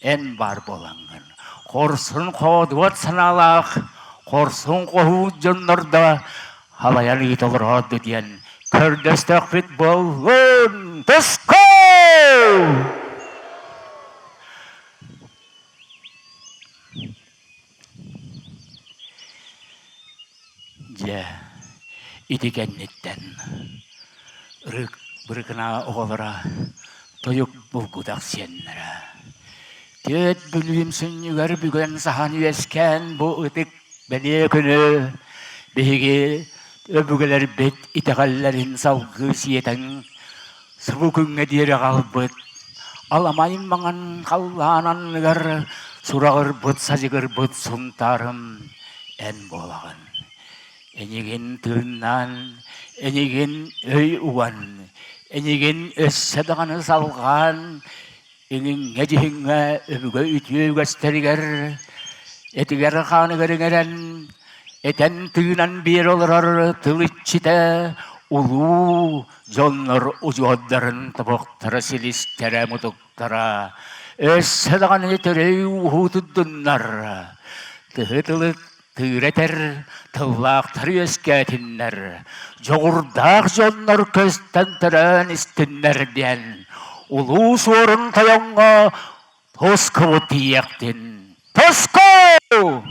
Эн баар буолаҥҥын, хорсун хоодуот санаалаах, хорсун хоһуун дьоннордо халайан ыыта олороодду диэн көрдөстөхпүт буоллун! Туску! Дьэ, ити кэнниттэн ырык бырыкынаа оҕолоро тойук булгутах сиэннэрэ Түөт Бүлүүм сүнньүгэр бүгэн саһан үөскээн бу ытык бэлиэ күнү биһиги өбүгэлэрбит итэҕэллэрин салгыы сиэтэн субу күҥҥэ диэри аҕалбыт аламай маҥан халлаан анныгар сураҕырбыт садьыгырбыт Сунтаарым эн буолаҕын. Эйигин тыыннаан, эйигин өй уган, эйигин өссө даҕаны салҕаан, иҥиҥҥэ-дьиһиҥҥэ өбүгэ үтүө үгэстэригэр этигэр-хааныгар иҥэрэн, этэн-тыынан биэрэ олорор тыл иччитэ улуу дьоннор удьуордарын тобохторо, силистэрэ, мутуктара өссө даҕаны төрөй уһуутуддуннар, тыһы тылы тыыра этэр тыллаахтар үөскээтиннэр, дьоҕурдаах дьоннор көстөн төрөөн истиннэр диэн улуу суорун тойоҥҥо тускубут тиийиэхтин. Туску!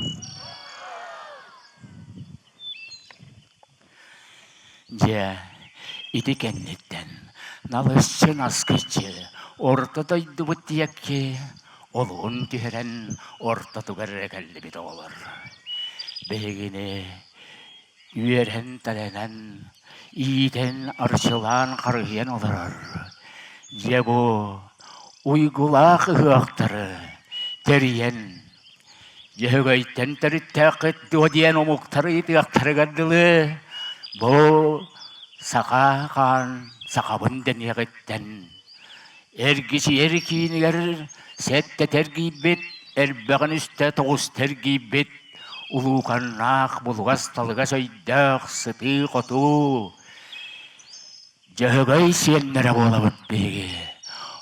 Дьэ, ити кэнниттэн налысчы наскыччы орто дойдубут диэки олуһун түһэрэн ортотугар эрэ кэллибит оҕолор. Биһигини үөрэн-тэлэнэн, иитэн, арчылаан, харыһыйан олорор. Дьэ бу уйгулаах ыһыахтары тэрийэн Дьөһөгөйтөн төрүттээххит дуо диэн омуктар ыйытыахтарыгар дылы бу саха хаан сахабын дэниэҕиттэн эргичийэр киинигэр сэттэтэ эргийбит, эрбэҕин үстэ тоҕуста эргийбит улууканнаах булугас-талыгас өйдөөх сытыы-хотуу Дьөһөгөй сиэннэрэ буолабыт биһиги.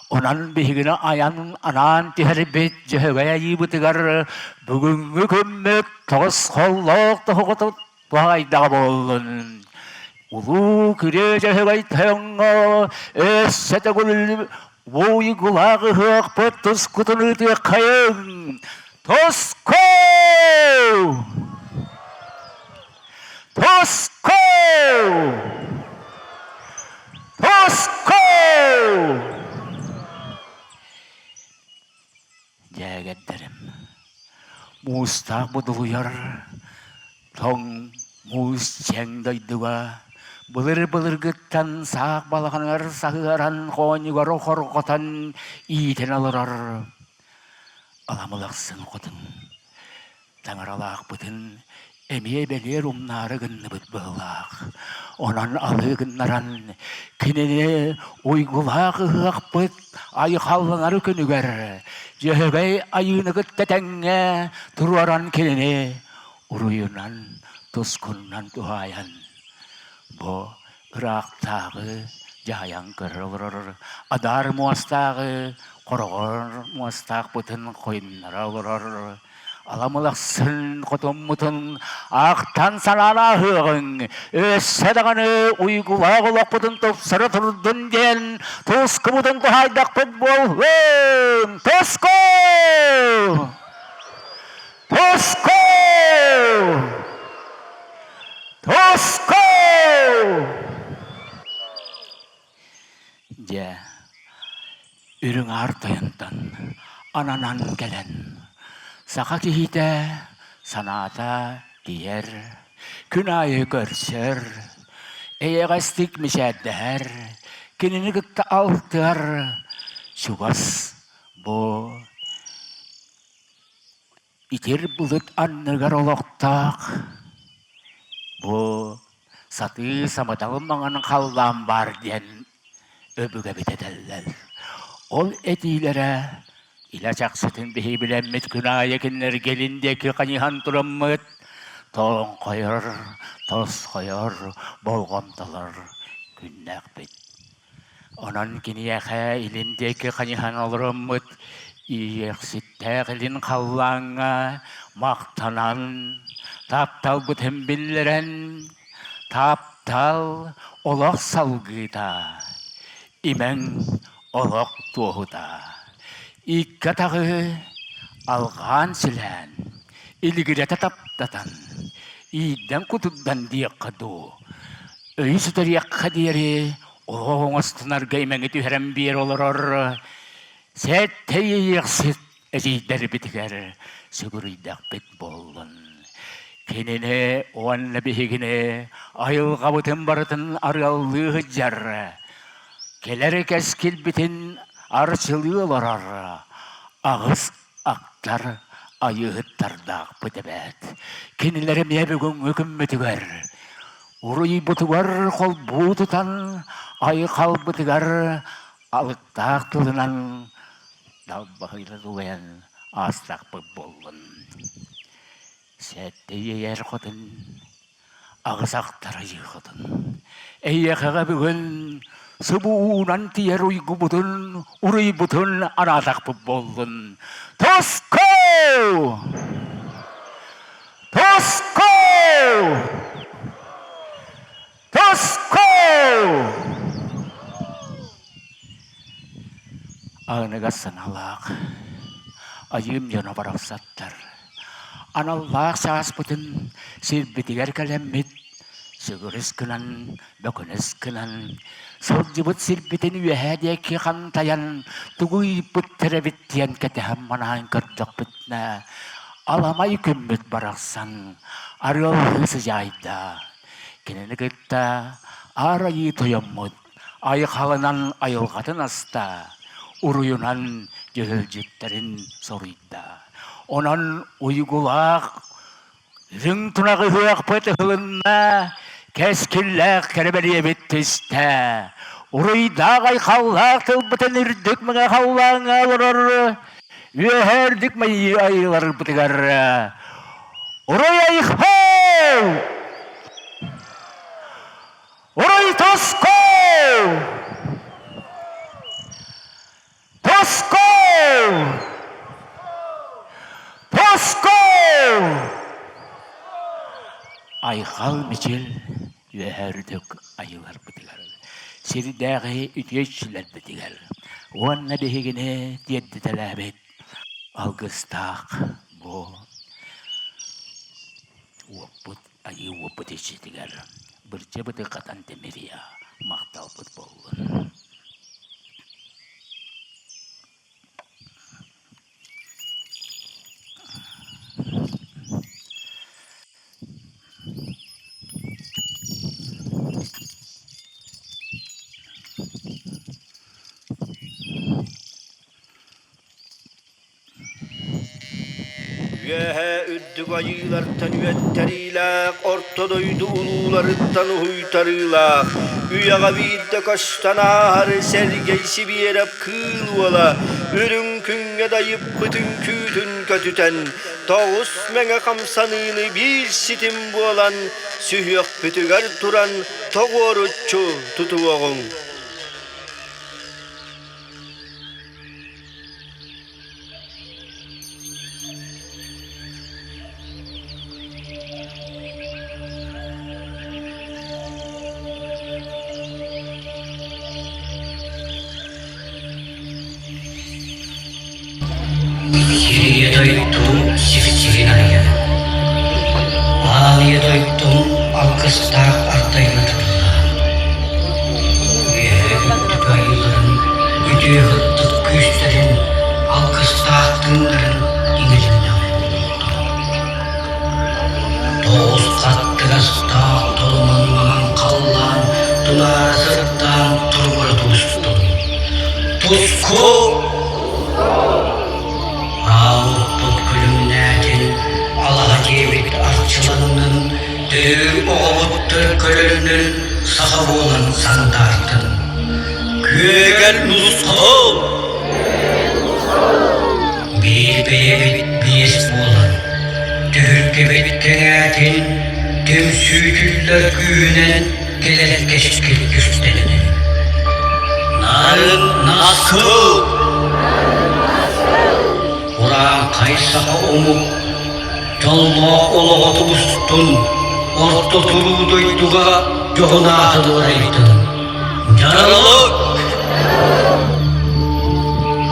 Онон биһигини айан анаан түһэрбит Дьөһөгөй айыыбытыгар бүгүҥҥү күммүт тоҕус холлоох тоһоҕото туһаайдаҕа буоллун. Улуу Күрүө Дьөһөгөй тойоҥҥо өссө төгүл уйгулаах ыһыахпыт тускутун ыытыаххайыҥ! Туску! Туску! Туску! Дьээгэрдэрим, муустаах будулуйар тоҥ муус чэҥ дойдуга былыр-былыргыттан саах балаҕаныгар саһыаран хоонньугар хорҕотон иитэн олорор аламылахсын хотун Таҥаралаахпытын эмиэ бэлиэр умнаары гынныбыт быһыылаах. Онон алыы гыннаран кинини уйгулаах ыһыахпыт айхалланар күнүгэр Дьөһөгөй айыыны кытта тэҥҥэ туруоран кинини уруйунан, тускунан туһаайан бу ыраахтааҕы дьаһайан көрө олорор адаар муостааҕы хороҕор муостаахпытын хойуннара олорор Аламылахсын хотуммутун аахтан санаан ааһыаҕыҥ, өссө даҕаны уйгулаах олохпутун тупсара турдун диэн тускубутун туһаайдахпыт буоллун! Туску! Туску! Туску! Дьэ, үрүҥ аар тойонтон ананан кэлэн, саха киһитэ санаата тиийэр, күн аайы көрсөр, эйэҕэстик мичээрдэһэр, кинини кытта алтыһар чугас бу итир былыт анныгар олохтоох бу сатыы самыдал маҥан халлаан баар диэн өбүгэбит этэллэр. Ол этиилэрэ илэ чахчытын биһиги билэммит күн аайы кинилэргэ илин диэки хайыһан тураммыт тоҥхойор, тосхойор, болҕомтолор күннээхпит. Онон киниэхэ илин диэки хайыһан олороммут иэйиэхситтээх илин халлааҥҥа махтанан, тапталбытын биллэрэн, таптал олох салгыыта, имэҥ олох туоһута. Икки атаҕы алҕаан силээн, илигирэтэ таптатан, иирдэн кутурдан диэххэ дуу, өйү сүтэриэххэ диэри олох оҥостунарга имэҥи түһэрэн биэрэ олорор сэттэ иэйиэхсит эдьиийдэрбитигэр сүгүрүйдэхпит буоллун. Кинини уонна биһигини айылҕабытын барытын арыаллыы сылдьар, кэлэр кэскилбитин арчылыы олорор аҕыс Аттар айыыһыттардаахпыт эбээт. Кинилэр эмиэ бүгүҥҥү күммүтүгэр уруйбутугар холбуу тутан, айхалбытыгар алыктаах тылынан далбаһыйла тулуйан аастахпыт буоллун. Сэттэ иэйэр хотун аҕыс ахтар айыыхытын. Эйиэхэҕэ бүгүн субу уунан тиийэр уйгубутун, уруйбутун анаатахпыт буоллун. Туску! Туску! Туску! Аныгас санаалаах айыым дьоно барахсаттар Аналлаах сааспытын сирбитигэр кэлэммит, сүгүрүс гынан, бөкүнүс гынан, сылдьыбыт сирбитин үөһээ диэки хантайан, тугу ыйыппыттар эбит диэн кэтэһэн-манаан көрдөхпүтүнэ, аламай күммүт барахсан арыаллыы сыдьаайда. Кинини кытта Аар Айыы Тойоммут айхалынан айылҕатын аста, уруйунан дьөһүөлдьүттэрин соруйда. Онон уйгулаах үрүҥ тунах ыһыахпыт ыһылынна, кэскиллээх кэрэ-бэлиэбит түстэ. Уруйдаах айхаллаах тылбытын үрдүк мэҥэ халлааҥҥа олорор үөһээ үрдүк айыыларбытыгар Уруй айхал! Уруй туску! Айхал Мичил үөһээ үрдүк айыыларбытыгар, сирдээҕи үтүө иччилэрбитигэр уонна биһигини тиэрдитэлээбит алгыстаах бу уоппут айыы уоппут иччитигэр бырдьа хатан тимириэ махталбыт буоллун. Үөһээ үрдүк айыылартан үөттэриилээх, орто дойду улууларыттан уһуйтарыылаах, үйэҕэ биирдэ көстөн ааһар Сэргэй Сибиэрэп кыыл уола үрүҥ күҥҥэ дайыппыт үҥкүүтүн көтүтэн, тоҕус мэҥэ хамсаныыны биир ситим буолан, сүһүөхпүтүгэр туран тоҕуоруччу тутуоҕуҥ. Сирийэ дойду сир-сирин арыйан, Аалыйа дойдум алгыстаах ардайла тыллаан, Үөһэ үрдүк айыыларын үтүө сырдык күүстэрин алгыстаах тыыннарын иҥэриннэҕэ Тоҕус хаттыгастаах толомон маҥан халлаан тунаара сырдаан туругура тубустун. Туску! Аалыппыт күлүмнээтин, алаһа дьиэбит арчыланнын, төрүүр оҕобут төлкөлөннүн, саха буолан сандаартын. Күөгэл нусхал! Биир бэйэбит биэс буолан, түһүлгэбит кэҥээтин, түмсүүтүллэр күүһүнэн кэлэр кэскил түстэннин. Нарын наскыл! Урааҥхай саха омук дьоллоох олоҕо тубустун, орто туруу дойдуга дьоһун аатын уларыйтын. Дьаралык!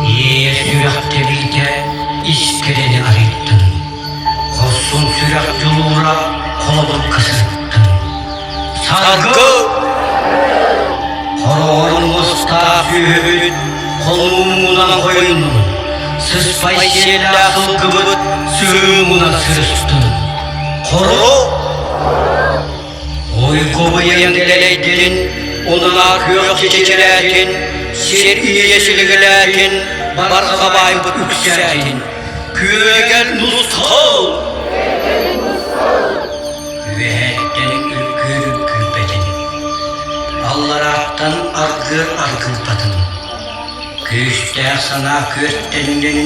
Иэйэ сүрэх тэбиитэ искэрэни арыйдын, хорсун сүрэх дьулуура холобурга сырыттын. Саргы! Хороҕорун мустаах сүөһүбүт холуумунан хойуннун, сыспай сиэллээх сылгыбыт сыһыымынан сырыстын. Хоро! Ойгобуйан дэлэйдин, унаа күөх чэчирээтин, сир ийэ силигилээтин, барҕа баайбыт үксээтин. Күөгэл нусхал! Үөһэттэн үргүөр үргүйбэтин, алларааттан аргыар аргыйбатын. Күүстээх санаа күөртэннин,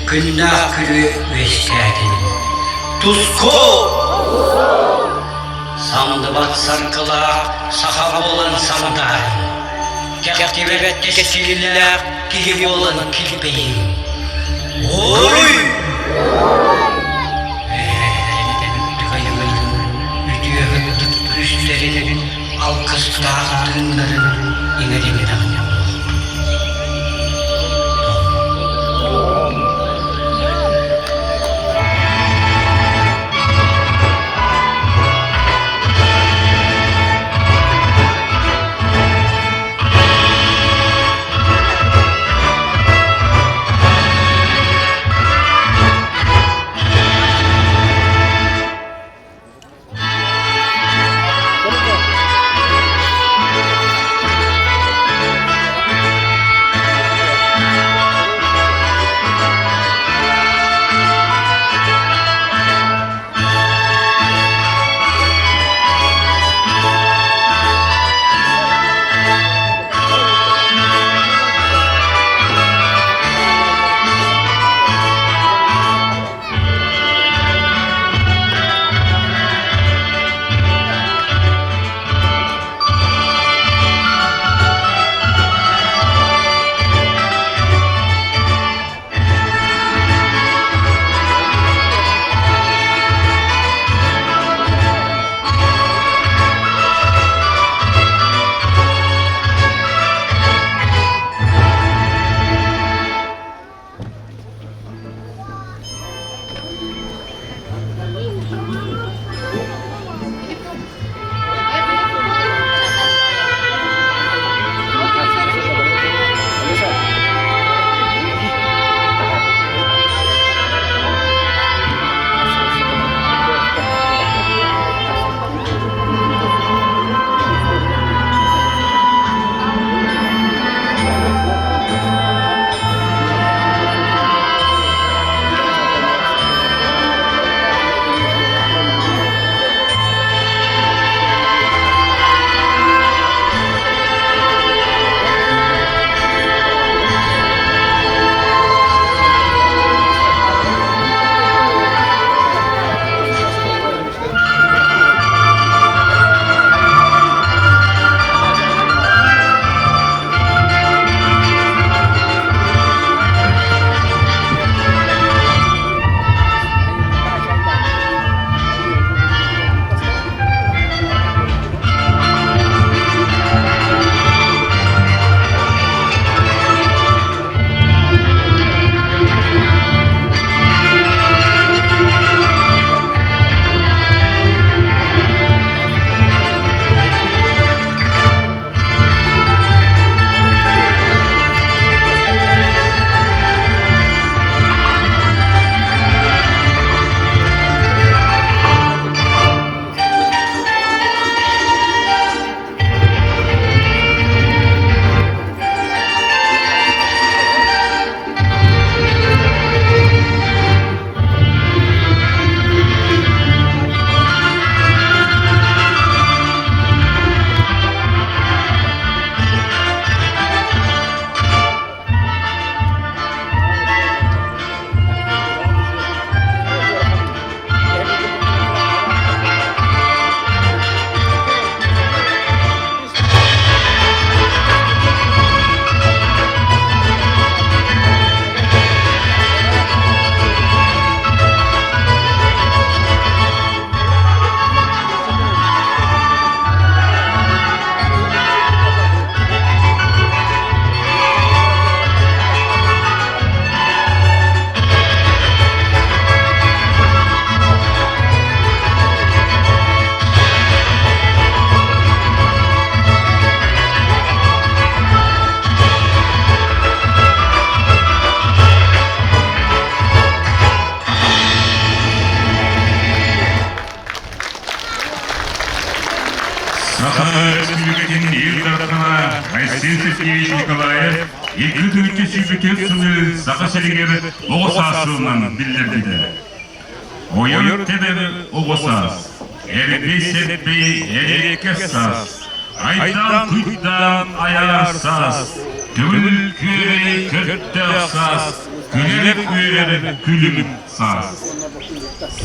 күннээх күрүө үөскээтин. Туску! Самдыбат саргылаах саха буолан сандаарын, кэхтибэт кэскиллээх киһи буолан килбэйиҥ. Уруй! Үтүө ытык күүстэрин, алгыстаах тыыннарын иҥэриннэҕинэ Айсен Сергеевич Николаев 2024 сылы Саха сиригэр оҕо саас сылынан биллэрбитэ. Ойор тэбэр оҕо саас, эрбэй-сэрбэй эриэккэс саас, айдаан-куйдаан айаар саас, көҥүл күөрэй көрдөөх саас, күлэр үөрэр күлүм саас.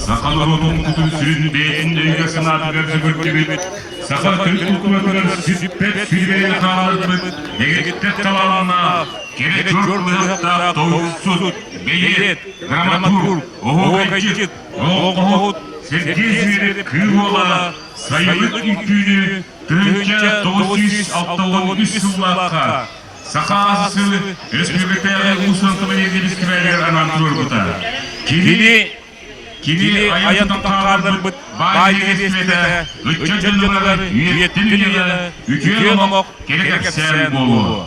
Саха норуотун кутун сүрүн бэйэтин өйүгэр-санаатыгар сүгүрдүбүт, саха төрүт култууратыгар сүппэт сүргэни хаалларбыт дэгиттэр талааннаах, кэрэ чуор кылыһахтаах тойуксут, бэйиэт, драматург, оһуокайдьыт, олоҥхоһут Сергей Зверев Кыыл Уола сайылык үҥкүүнү 1963 сыллаахха Саха АССР Өрөспүүбүлүкэтээҕи Уус-уран тылын фестивалыгар анаан туруорбута. Кини Кини айан тутан хаалларбыт баай нэһилиэстибэтэ ыччат дьонугар үйэттэн үйэҕэ үтүө номох, кэрэ кэпсээн буолуо.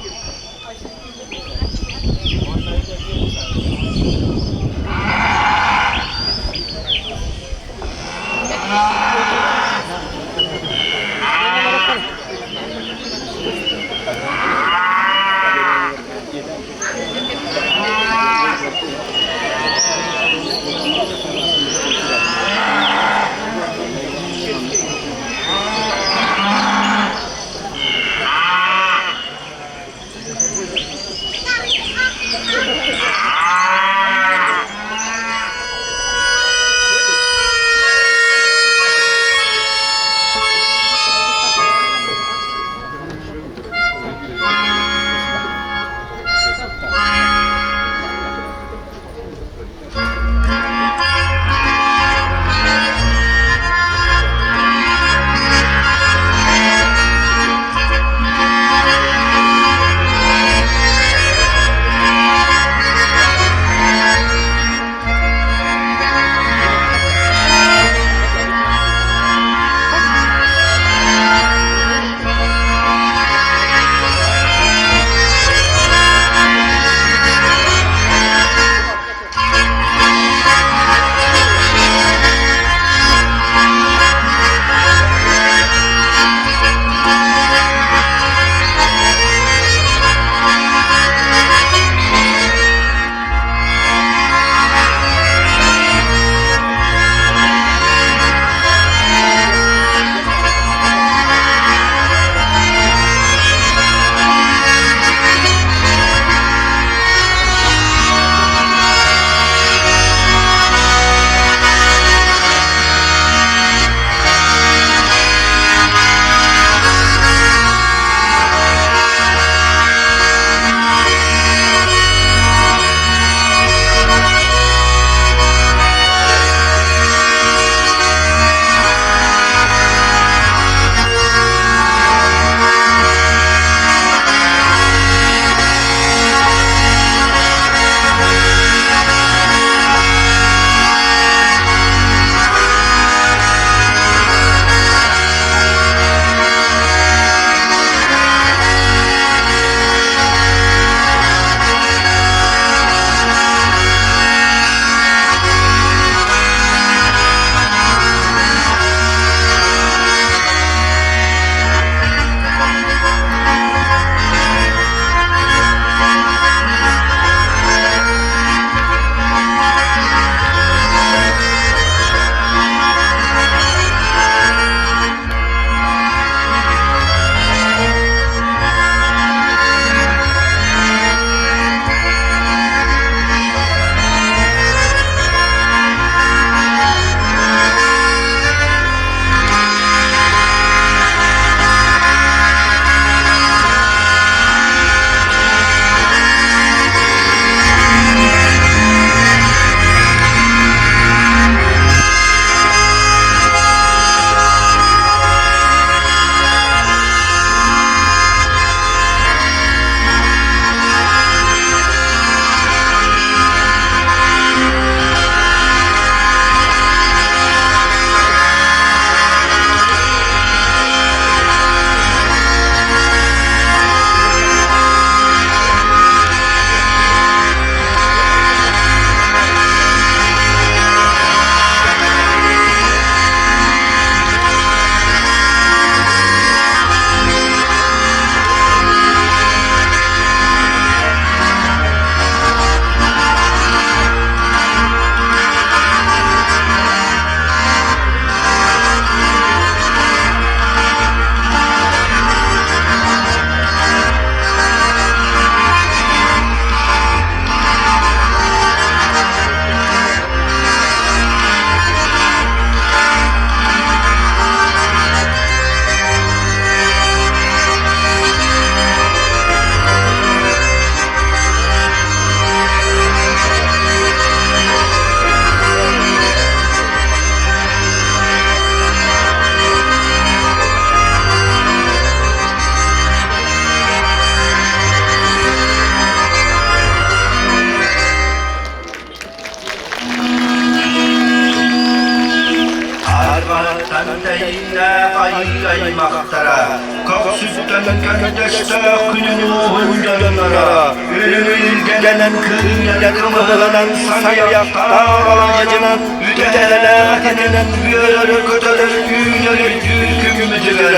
Көндөстөөх күнүн ууһун дьонноро, үрүҥүлгэнэн кыынньан кымыһынан саҥайахтаах алаадьынан, үтэлээх этинэн үөрэр-көтөр үүнэр үрдүүр күммүтүгэр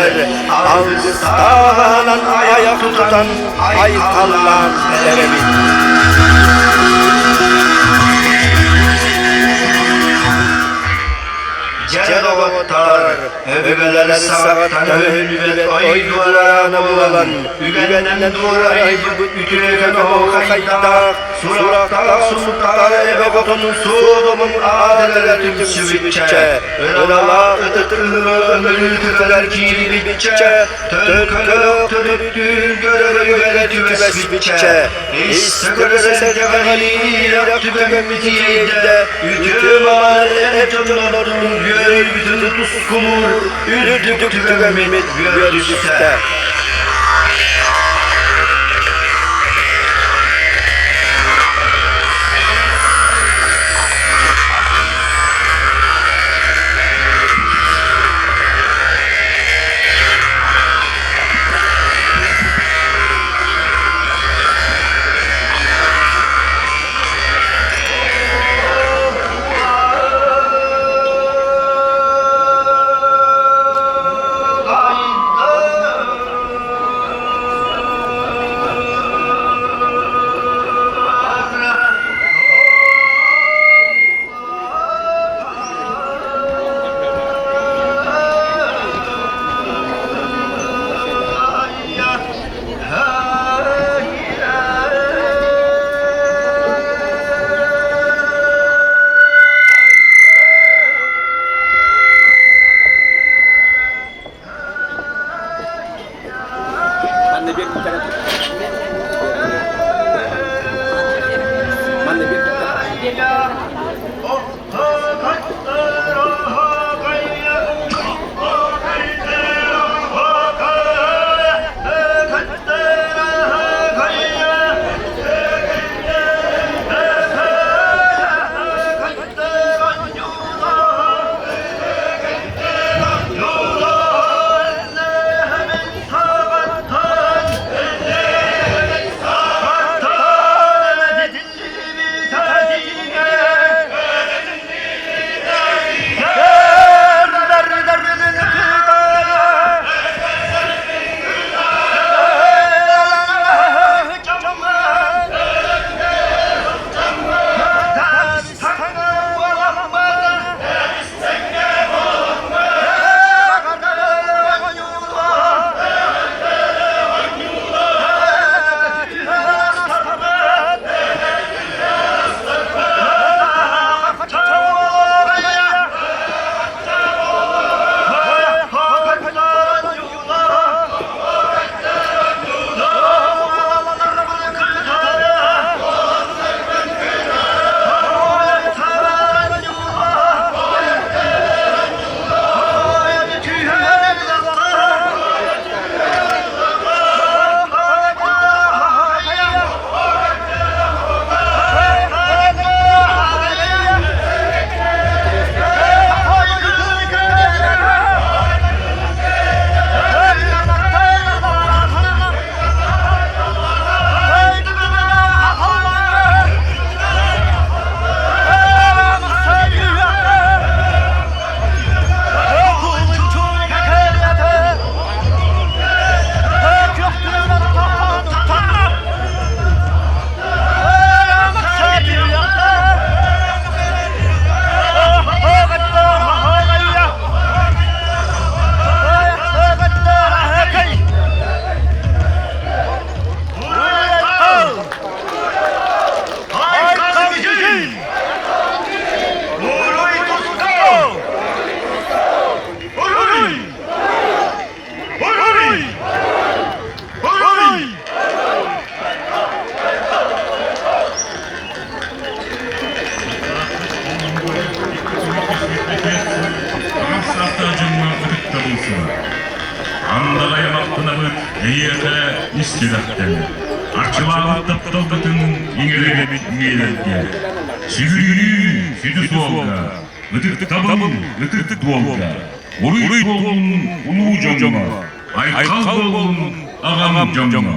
алгыстааһынан айах тутан айхаллаан эрэбит. Дьэ доҕоттор, Өбүгэлэр саҕаттан өһүллүбэт ойдуораана буолан, үгэннэн дуорайбыт үтүөкэн оһуохайдаах, сурахтаах сунтаар эбэ хотун суодумун аатыгар түмсүбүччэ, ыралаах ытык ыҥырыытыгар киирбиччэ, төлкөлөөх төрүттүүр көрөрүгэр түбэспиччэ, Ис көрө-сэргэҕэлиирэх түгэммит иэйдэ, үтүө-мааны эр дьоннорун үөрүүбүтүн тускулуур үрдүк түгэммит үөрдүстэ. Манна биэрбиттэрэ. Манна биэрбиттэрэ. Андаҕайа махтанабыт эйиэхэ ис сүрэхтэн, арчылаабыт тапталгытын иҥэрэбит үйэлэргэ. Сүгүрүйүү сүдү суолга, ытыктабыл ытык дуолга, уруй буоллун улуу дьоҥҥо, айхал буоллун. аҕам дьоҥҥо.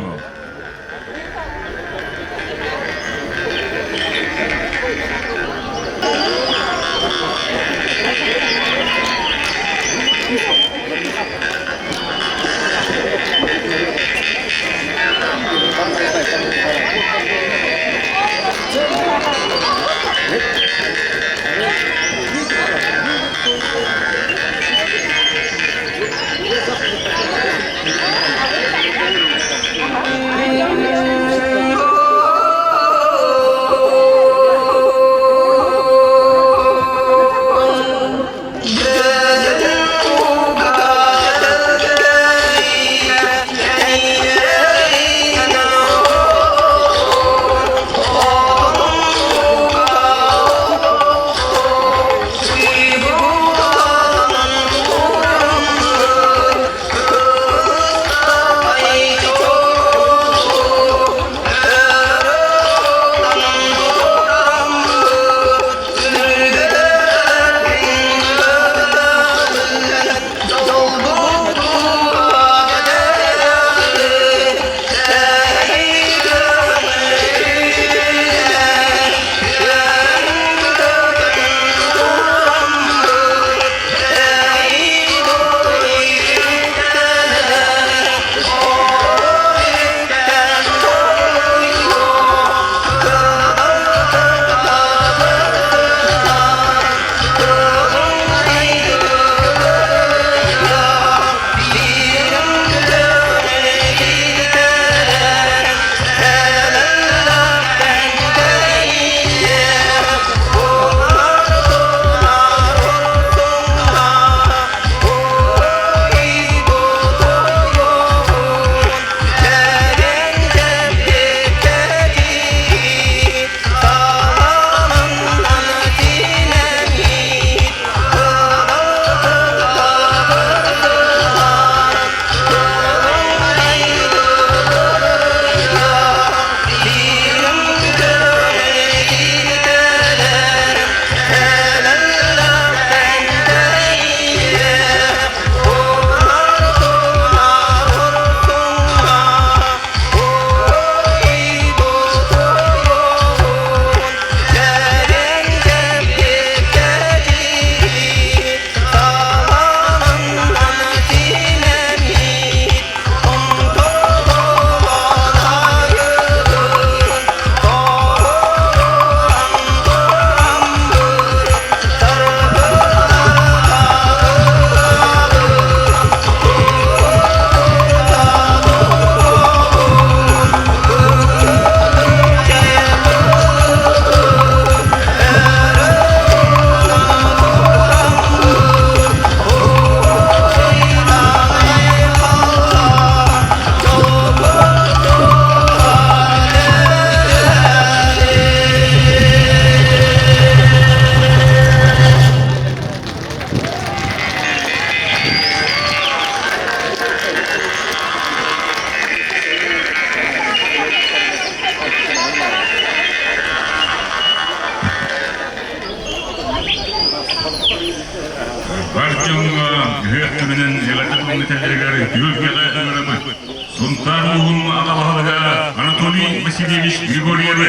Бар дьоҥҥо үһүөх түмүнэн эҕэрдэ тылын этэллэригэр түһүлгэҕэ ыҥырабыт. Сунтаар улууһун аҕа баһылыга Анатолий Васильевич Григорьевы,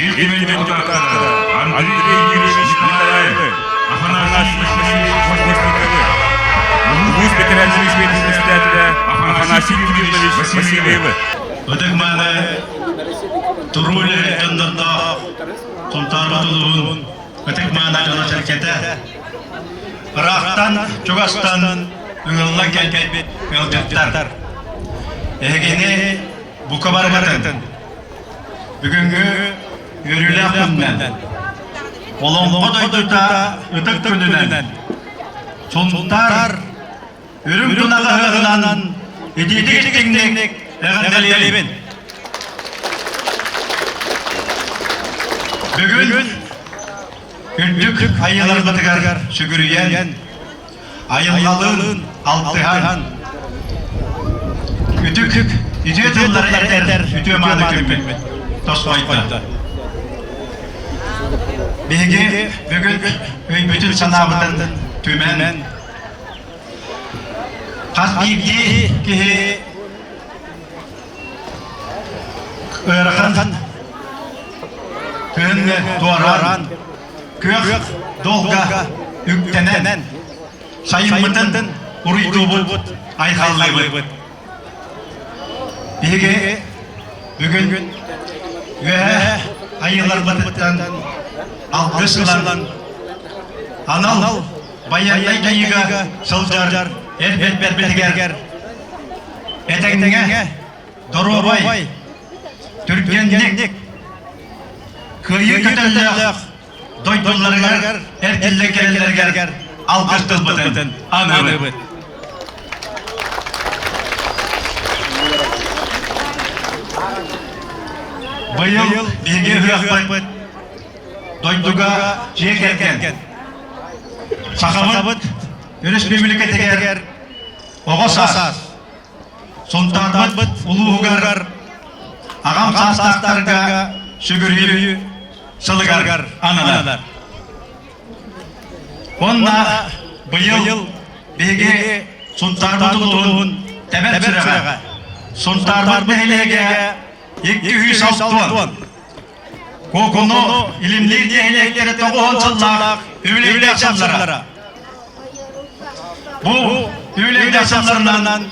Ил Түмэн депутаттара Андрей Юрьевич Николаевы, Афанасий Васильевич Постниковы, улуус бэтэрээннэрин сэбиэтин председателэ Афанасий Кириллович Васильевы. Ытык-мааны туруу үлэһит дьоннордоох Сунтаарбыт улууһун ытык-мааны дьоно-сэргэтэ ыраахтан, чугастан ыҥыллан кэлбит ыалдьыттар. Эһигини бука барыгытын бүгүҥҥү үөрүүлээх күнүнэн, Олоҥхо дойдута ытык күнүнэн, Сунтаар үрүҥ тунаҕаһынан итиитик истиҥник эҕэрдэлиибин! Бүгүн үрдүк айыыларбытыгар сүгүрүйэн, айылҕалыын алтыһан, үтүк үтүө тыллары этэр үтүө мааны күммүт тосхойдо. Биһиги бүгүн өйбүтүн-санаабытын түмэн, Хас биирдии киһи ыарахан кыһыҥҥы туораан, күөх долга үктэнэн, сайыммытын уруйдуубут, айхаллыыбыт. Биһиги бүгүн үөһэ айыыларбытыттан алгыс ылан, анал байыаннай дьайыыга сылдьар эр бэрбитигэр этэҥҥэ доруобай, түргэнник, кыайыы көтөллөөх дойдуларыгар эргиллэн кэлэллэригэр алгыс тылбытын аныыбыт. Быйыл биһиги ыһыахпыт дойдуга дьиэ кэргэн Сахабыт өрөспүүбүлүкэтигэр оҕо саас Сунтаарбыт улууһугар аҕам саастаахтарга сүгүрүйүү сылыгар ананар. Уонна быйыл биһиги Сунтаарбыт улууһун тэбэр сүрэҕэ Сунтаарбыт нэһилиэгэ 260 Куокуну илимниир нэһилиэктэрэ тоҕуһун сыллаах үбүлүйдээх сыллара. Бу үбүлүйдээх сылларынан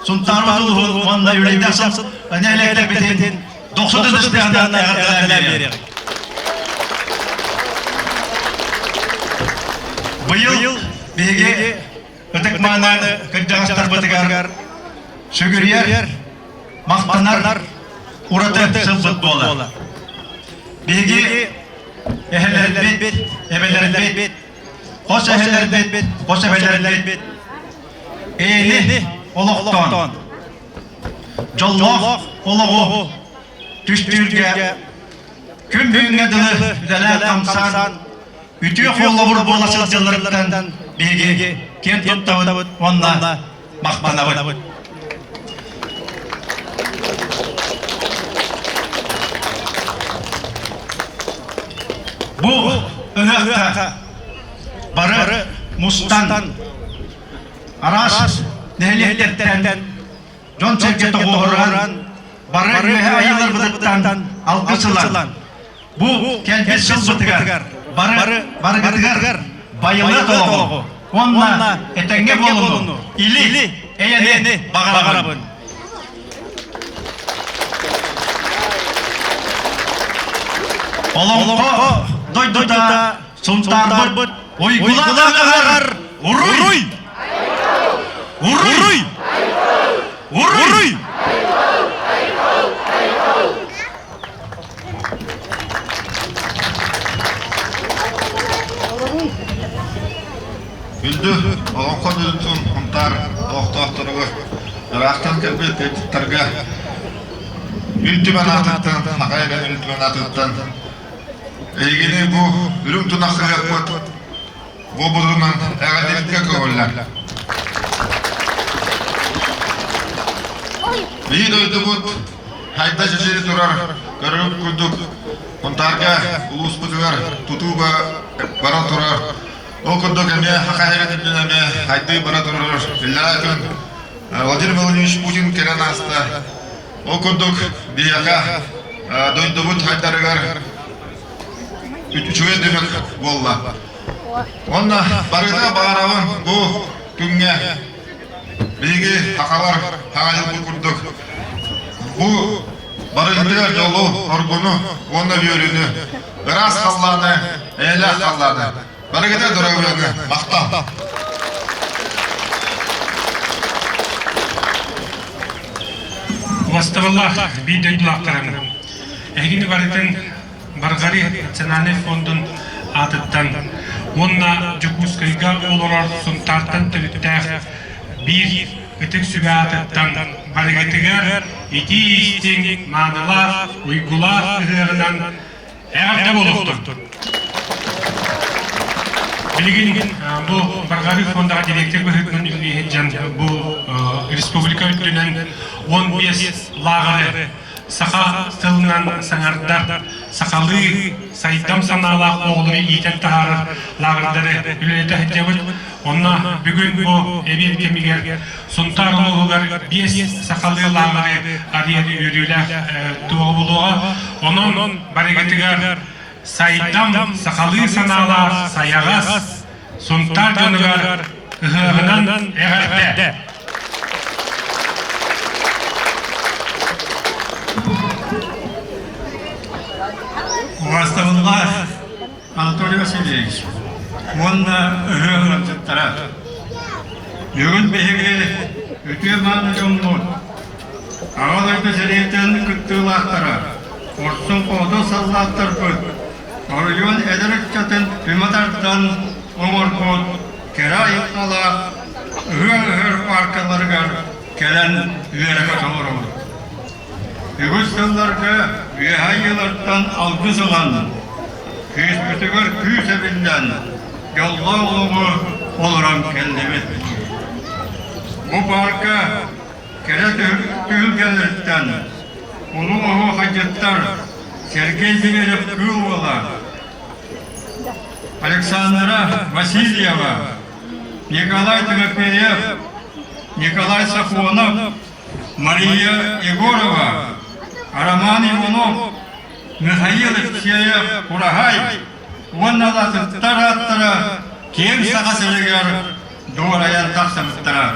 Сунтаар улууһун уонна үбүлүйдээх сыл нэһилиэктэрбитин дохсун ытыстыһынан эҕэрдэлээн биэриэҕиҥ. Быйыл биһиги ытык-мааны кырдьаҕастарбытыгар сүгүрүйэр, махтанар ураты сылбыт буолар. Биһиги эһэлэрбит, эбэлэрбит, хос эһэлэрбит, хос эбэлэрбит эйэни олохтоон, дьоллоох олоҕу түстүүргэ күн бүгүҥҥэ дылы үлэлээн-хамсаан үтүө холобур буола сылдьалларыттан биһиги киэн туттабыт уонна махтанабыт. Бу ыһыахха бары мустан араас нэһилиэктэртэн дьон-сэргэ тоҕуоһуран бары үөһэ айыыларбытыттан алгыс ылан Бу кэлбит сылбытыгар бары барыгытыгар байылыат олоҕу уонна этэҥҥэ буолууну или эйэни баҕарабын. Олоҥхо дойдута Сунтаарбыт уйгулаах аҕар уруй! Уруй! Уруй! Күндү олоҥхо дойдутун Сунтаар олохтоохторугар ыраахтан кэлбит ыалдьыттарга Ил Түмэн аатыттан, Саха Ил Түмэн аатыттан эһигини бу үрүҥ тунах ыһыахпыт буолбутунан эҕэрдэлэргэ көҕүллэр. Биһи дойдубут хайда чэчири турар көрүҥ курдук Сунтаарга улууспутугар тутуу бара турар. Ол курдук эмиэ Саха сирин эмиэ хайдыы бара турар. Иллэрээ күн Владимир Владимирович Путин кэлэн ааста. Ол курдук биһиэхэ дойдубут хайдарыгар үчүгэй түмүк буолла. Уонна барыта баҕарабын бу күҥҥэ биһиги сахалар хаҥайылбыт курдук бу барыгытыгар дьолу, оргуну уонна үөрүүнү, ыраас халлааны, эйэлээх халлааны, барыгыта доруобуйаны махтал! Убастабыллаах биир дойдулаахтарым, эһигини барытын Барҕарыы национальнай фондун аатыттан уонна Дьокуускайга олорор Сунтаартан төрүттээх биир ытык сүбэ аатыттан барыгытыгар итии-истиҥ, маанылаах, уйгулаах ыһыаҕынан эҕэрдэ буолуохтун! Билигин бу Барҕарыы фондаҕа директор быһыытынан үлэлии сылдьан бу республика үрдүнэн 15 лааҕыры. саха тылынан саҥардар, сахалыы сайдам санаалаах оҕолору иитэн таһаарар лааҕырдары үлэлэтэ сылдьабыт. Онно бүгүн бу эбиэт кэмигэр Сунтаар улууһугар биэс сахалыы лааҕыры арыйар үөрүүлээх туоҕа буолуоҕа. Онон барыгытыгар сайдам сахалыы санаалаах сайаҕас Сунтаар дьонугар ыһыаҕынан эҕэрдэ! Убаастабыллаах Анатолий Васильевич уонна ыһыах ыалдьыттара! Бүгүн биһиги үтүө мааны дьоммут Аҕа дойду сэриитин кыттыылаахтара, хорсун-хоодуот саллааттарбыт оройуон эдэр ыччатын түмэ тардан оҥорбут кэрэ айылҕалаах ыһыах-ыһар пааркаларыгар кэлэн үөрэ-көтө олоробут. Үгүс сылларга үөһэ айыылартан алгыс ылан, күүспүтүгэр күүс эбиллэн, дьоллоох олоҕу олорон кэллибит. Бу паарка кэрэ түһүлгэлэриттэн улуу оһуохайдьыттар Сергей Зверев-Кыыл Уола, Александра Васильева, Николай Тимофеев, Николай Сафонов, Мария Егорова, Роман Иванов, Михаил Алексеев Кураһай уонна атыттар ааттара киэҥ Саха сиригэр дуорайан тахсыбыттара.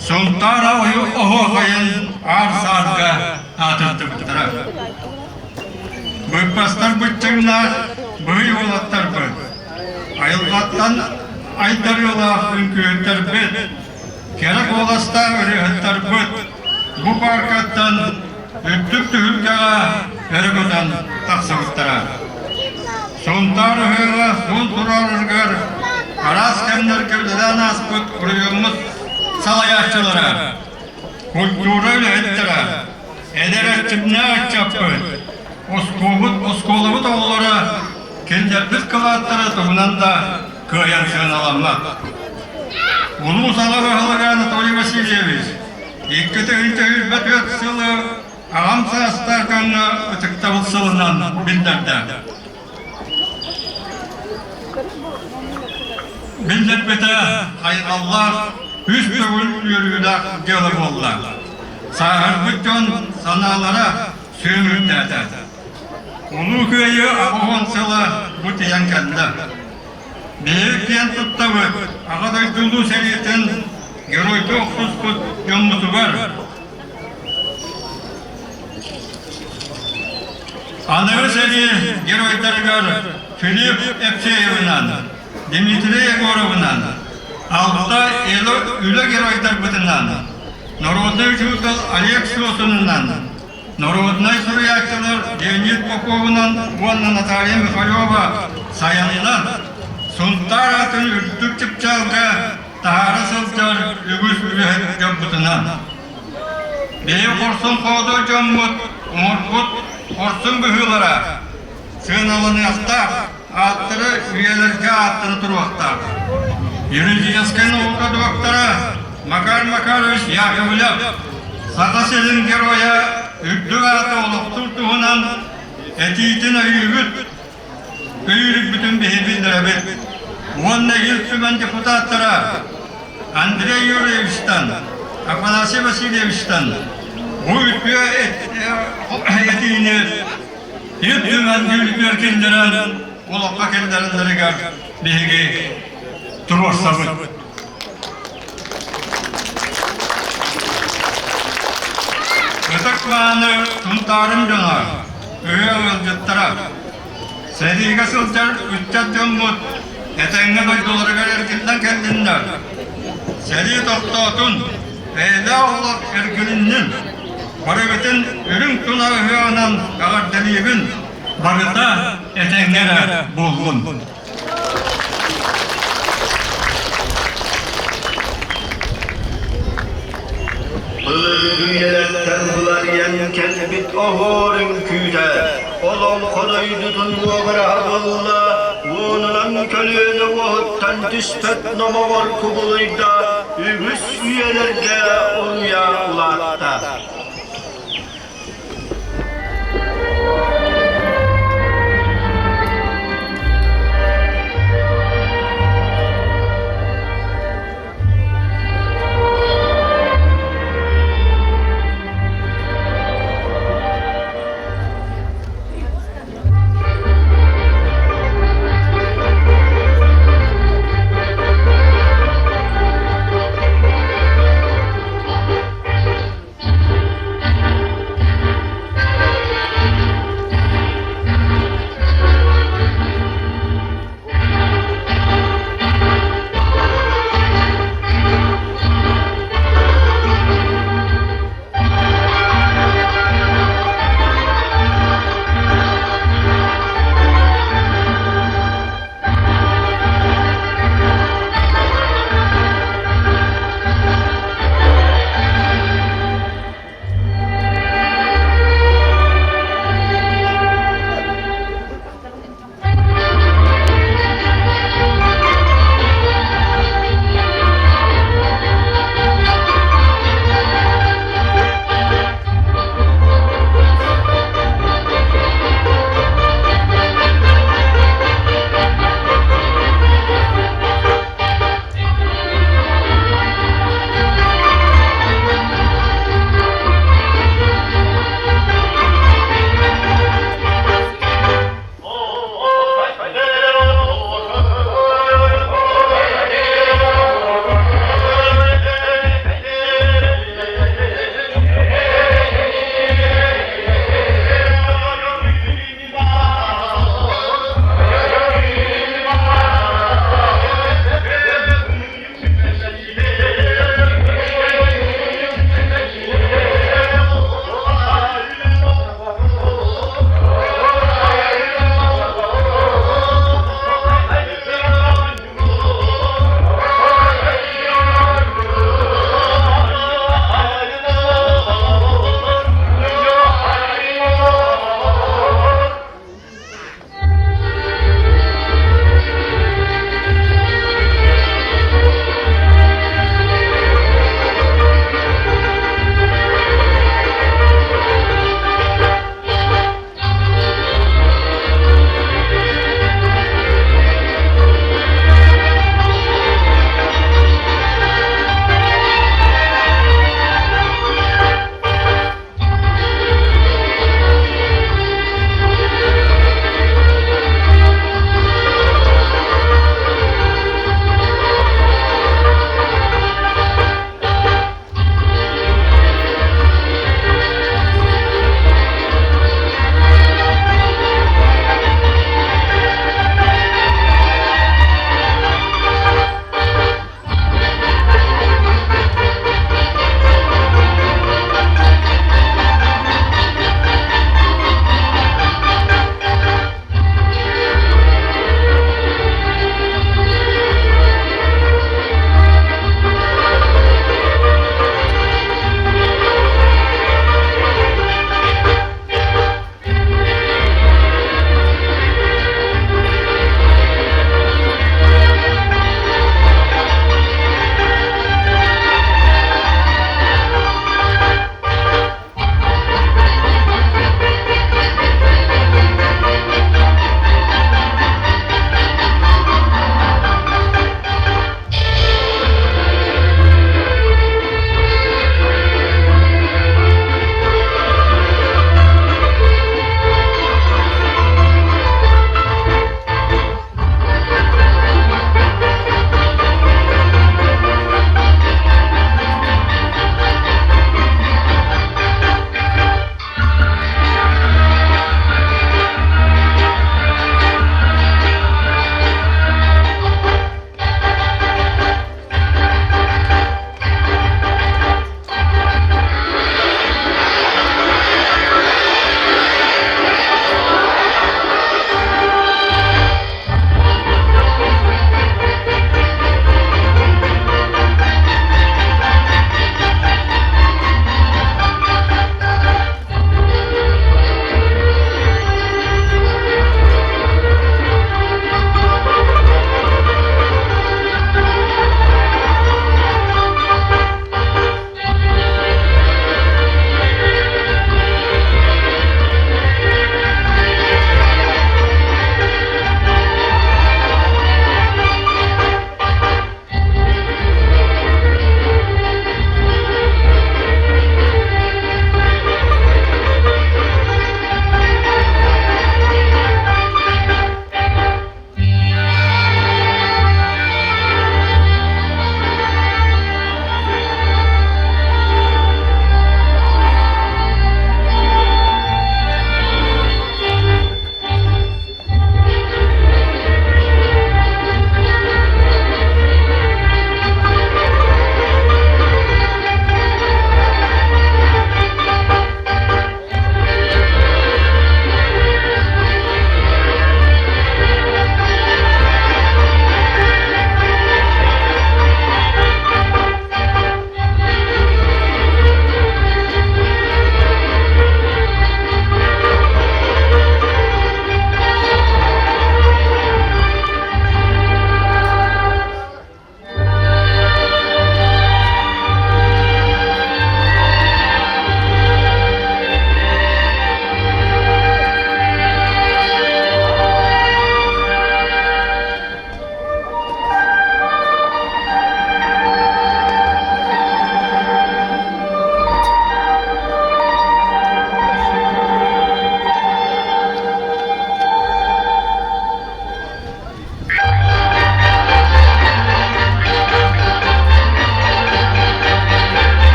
Сунтаар оһуохайын аар-саарга аатырдыбыттара. Быыппастар быччыҥнаах быһый уолаттарбыт, айылҕаттан айдарыылаах үҥкүүһүттэрбит, кэрэ куоластаах ырыаһыттарбыт бу пааркаттан үрдүк түһүлгэҕэ өрө көтөн тахсыбыттара. Сунтаар ыһыаҕа суол турарыгар араас кэмнэргэ үлэлээн ааспыт оройуоммут салайааччылара, культура үлэһиттэрэ, эдэр эрчимнээх ыччаппыт, оскуолабыт, оскуолабыт оҕолоро киллэрбит кылааттара тугунан да кыайан сыаналаммат. Улуус аҕа баһылыга Анатолий Васильевич 2024 сылы аҕам саастаах дьоҥҥо ытыктабыл сылынан биллэрдэ. Биллэрбитэ хайҕаллаах үс төгүл үөрүүлээх дьыала буолла. Сааһырбыт дьон санаалара сүөмүрдээтэ. Улуу Кыайыы 80 сыла бу тиийэн кэллэ. Биһиги киэн туттабыт Аҕа дойду Улуу сэриитин геройдуу охсуспут дьоммутугар Аныгы сэрии геройдарыгар Филипп Евсеевынан, Дмитрий Егоровынан, алта үлэ геройдарбытынан, народнай учуутал Олег Сосунунан, Народнай суруйааччылар Леонид Поповунан уонна Наталья Михалева сайанынан Сунтаар атын үрдүк чыпчаалга таһаара сылдьар үгүс үлэһит дьоммутунан. Биһиги хорсун хоодуот дьоммут оҥорбут хорсун быһыылара сыаналаныахтаах, ааттара үйэлэргэ ааттана туруохтаах. Юридическай наука доктора Макар Макарович Яковлев Саха сирин геройа үрдүк ааты олохтуур туһунан этиитин өйүүбүт, өйүүрбүтүн биһи биллэрэбит. Уонна Ил Түмэн депутаттара Андрей Юрьевичтан, Афанасий Васильевичтан бу үтүө этиини Ил Түмэн дьүүлүгэр киллэрэн, олоххо киллэрэллэригэр биһиги туруорсабыт. Ытык мааны Сунтаарым дьоно, өйө ыалдьыттара, сэриигэ сылдьар ыччат дьоммут этэҥҥэ дойдуларыгар эргиллэн кэллиннэр. Сэрии тохтоотун, эйэлээх олох эргилиннин, барыгытын үрүҥ туна ыһыаҕынан эҕэрдэлиибин, барыта этэҥҥэ эрэ буоллун. Былыргы үйэлэртэн быларыйан кэлбит оһуор үҥкүүтэ олоҥхо дойдутун уобараһа буолла, уонунан көлүөнэ уоһуттан түспэт номоҕор кубулуйда, үгүс үйэлэргэ уруйа улаатта.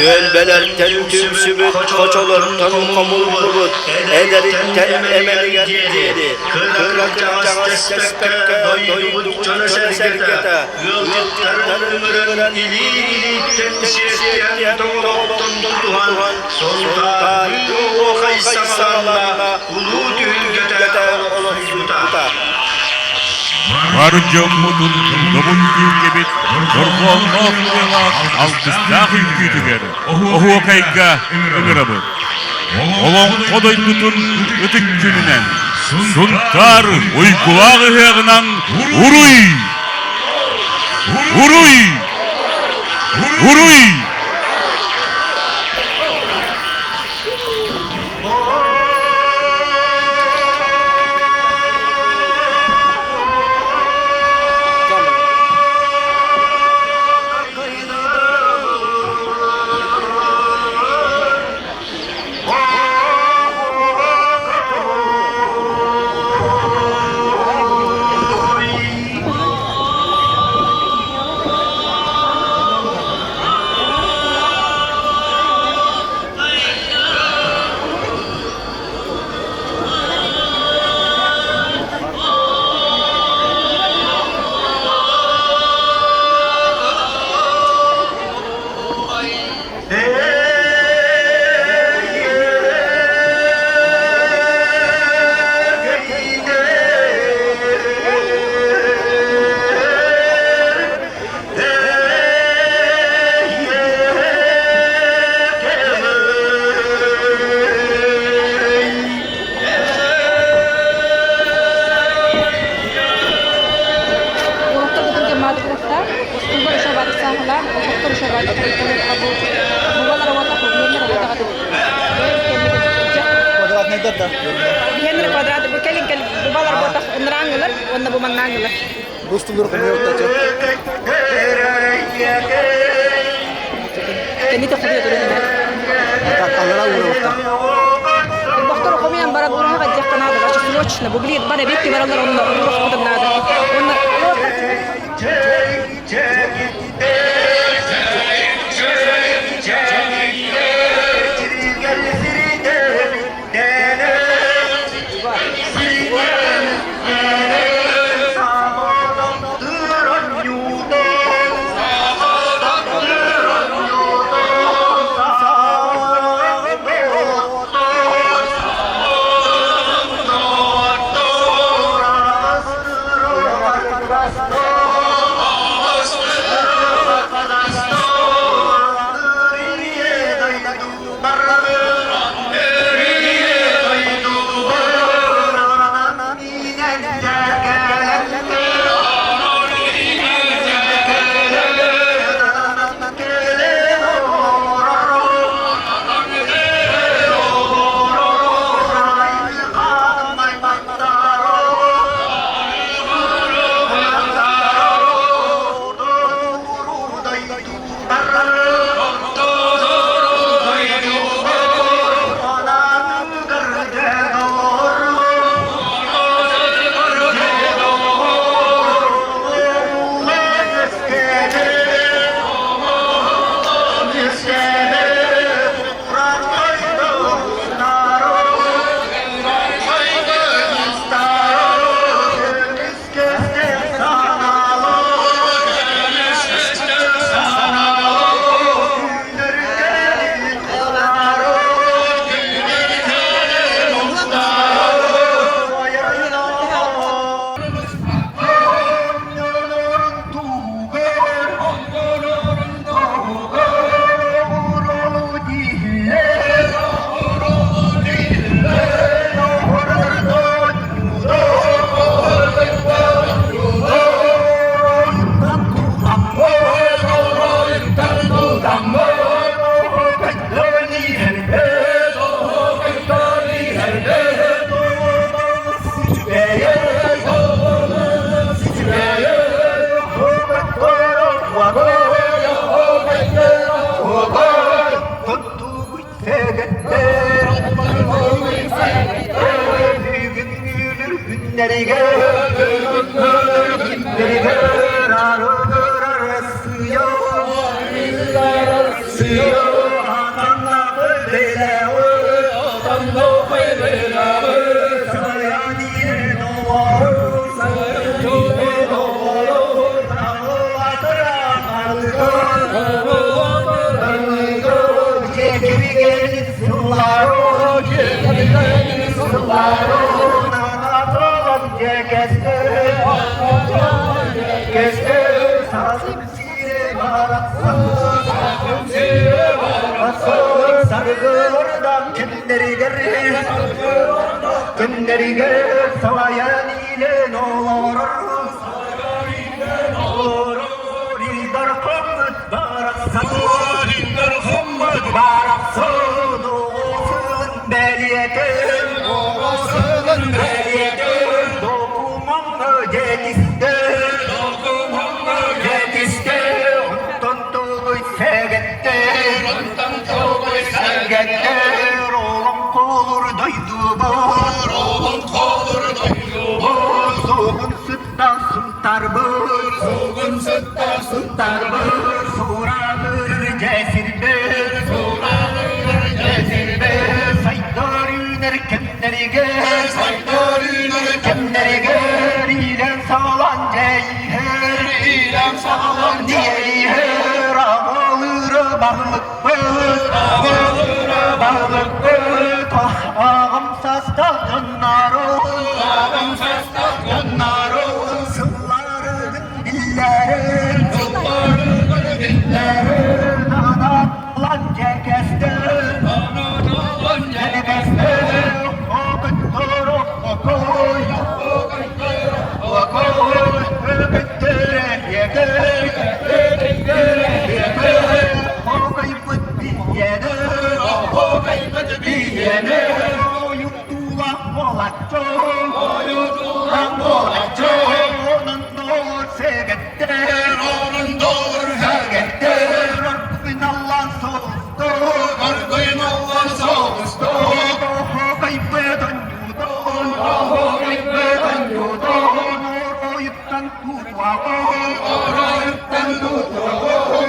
Түөлбэлэртэн түмсүбүт хочолортон хомуллубут эдэриттэн эмэнигэр диэри кыра кырдьаҕас тэспэккэ дойдубут дьоно-сэргэтэ ыалдьыттарын ыҥыран илии-илииттэн сиэттиһэн тоҕолоттон тутуһан Сунтаардыы оһуохай саҕаланна, улуу түһүлгэтэ олохсуйбута. Бары дьоммутун добун түһүлгэбит дорҕоонноох ырыалаах алгыстаах үҥкүүтүгэр оһуокайга ыҥырабыт. Олоҥхо дойдутун ытык күнүнэн Сунтаар уйгулаах ыһыаҕынан уруй! Уруй! Уруй! Биһиэннэр квадраты бу кэлин кэл бу балар буотах ынрааңылар уонна бу маннааңылар. Бу устуллар хомуйуохтачы. Кэнники хомуйа турун Аллара уурабыттар. Бохтор хомуйан баран уруһа кадьахха наада, бачы срочно, бу билет бар эбит баралар онно уруһа наада. Онно Күннэригэр Күннэригэр салайан илэн олорор Сунтарбыт, сугун сытта сунтарбыт, сураныр дьэсирбит, сураныр дьэсирбит, сайдар үүнэр кэмнэригэр, сайдар үүнэр кэмнэригэр, иилэн саҕалан дьэйиһэр, иилэн саҕалан дьэйиһэр, аҕалыыра баһылыкпыт, аҕалыыра баһылыкпыт, аҕам састаах дьоннору, аҕам састаах дьоннору, сылларыгын биллэрин, сылларыгын биллэрин, анаан дьэкэстэр, анаан дьэкэстэр, окотторо окой, окотторо окой, өкөттөрө екей, өкөттөрө екей, окойбут биэнэ, окойбут биэнэ, ойутула олаччо, ойутула олаччо, онон долор сэгэттэр, онон долор сэгэттэр, оргуйун аллан соҕусту, оргуйун аллан соҕусту, оһоҕойбут онньуутун, оһоҕойбут онньуутун, оройуттан тутуаҕын, оройуттан тутуаҕын,